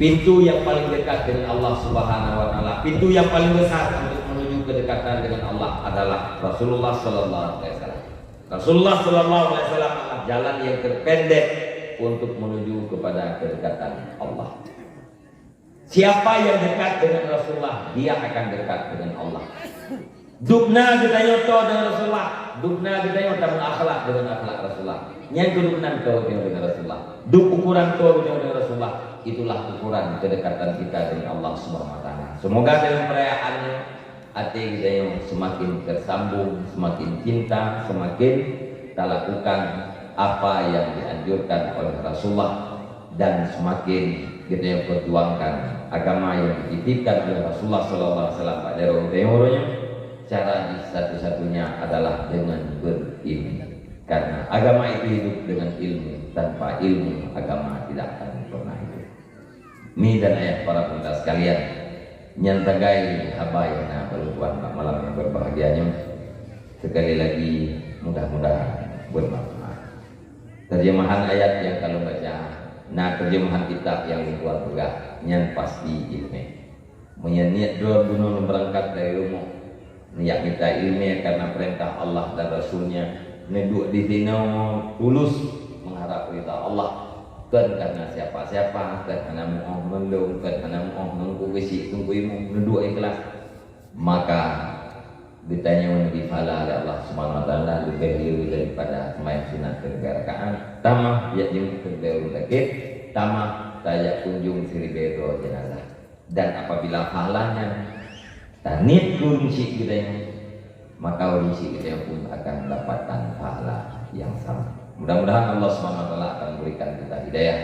Pintu yang paling dekat dengan Allah Subhanahu wa Ta'ala, pintu yang paling besar untuk menuju kedekatan dengan Allah adalah Rasulullah sallallahu alaihi wasallam. Rasulullah sallallahu alaihi wasallam adalah jalan yang terpendek untuk menuju kepada kedekatan Allah. Siapa yang dekat dengan Rasulullah, dia akan dekat dengan Allah. Dubna geutanyoe toe dengan Rasulullah, dubna geutanyoe tameuakhlak dengan akhlak Rasulullah. Nyan keuh dubna toe geutanyoe dengan Rasulullah. Dub ukuran toe geutanyoe dengan Rasulullah, itulah ukuran kedekatan kita dengan Allah Subhanahu wa Ta'ala. Semoga dengan perayaan nyoe, até geutanyoe semakin tersambung, semakin cinta, semakin talakukan apa yang dianjurkan oleh Rasulullah, dan semakin geutanyoe perjuangkan agama yang dititipkan oleh Rasulullah sallallahu alaihi wasallam bak jaroe geutanyoe uroe nyoe. Cara jih satu-satunya adalah dengan berilmu. Karena agama itu hidup dengan ilmu, tanpa ilmu agama tidak akan pernah hidup. Mi dan ayah para pemirsa sekalian, nyan sagai haba nyang na bak lôn tuan bak malam nyang berbahagia nyoe. Sekali lagi, mudah-mudahan bermanfaat. Terjemahan ayat nyang ka lôn baca, na terjemahan kitab nyang lôn tuan peugah, nyan pasti ileumèe. Meunyoe niet droe bunoe neubeurangkat dari rumoh, neujak mita ileumèe karena peurintah Allah dan Rasul-Nya, neuduek disinoe tulus mengharap ridha Allah, kon karena siapa-siapa, kon hana meu'oh ngon lôn, kon hana meu'oh ngon Teungku Geuchik, Teungku Imum, neuduek ikhlas, maka geutanyoe neubri pahala lé Allah Subhanahu wa Taala leubeh le daripada seumayang sunat keureubeue rakaat, tamah jak jeuet keureubeue ureuëng sakét, tamah tajak kunjong siribèe droe jeunazah. Dan apabila pahala nyan taniet keu ureuëng syik geutanyoe, maka ureuëng syik geutanyoe pun akan mendapatkan pahala yang sama. Mudah-mudahan Allah Subhanahu wa Taala akan memberikan kita hidayah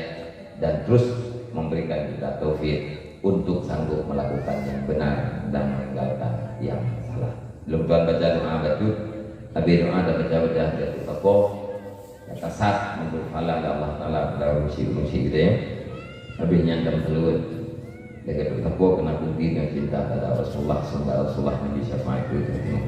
dan terus memberikan kita taufik untuk sanggup melakukan yang benar dan meninggalkan yang salah. Lôn tuan baca doa bacut, habis doa dan baca-baca bacut apa? Nyata sat meunurot pahala dari Allah Taala kepada ureuëng syik-ureuëng syik geutanyoe. Habis nyan dan meuseulaweuet. Lagèe teupeue keunan bukti dan cinta terhadap Rasulullah, semoga Rasulullah Nabi syafaat keu geutanyoe.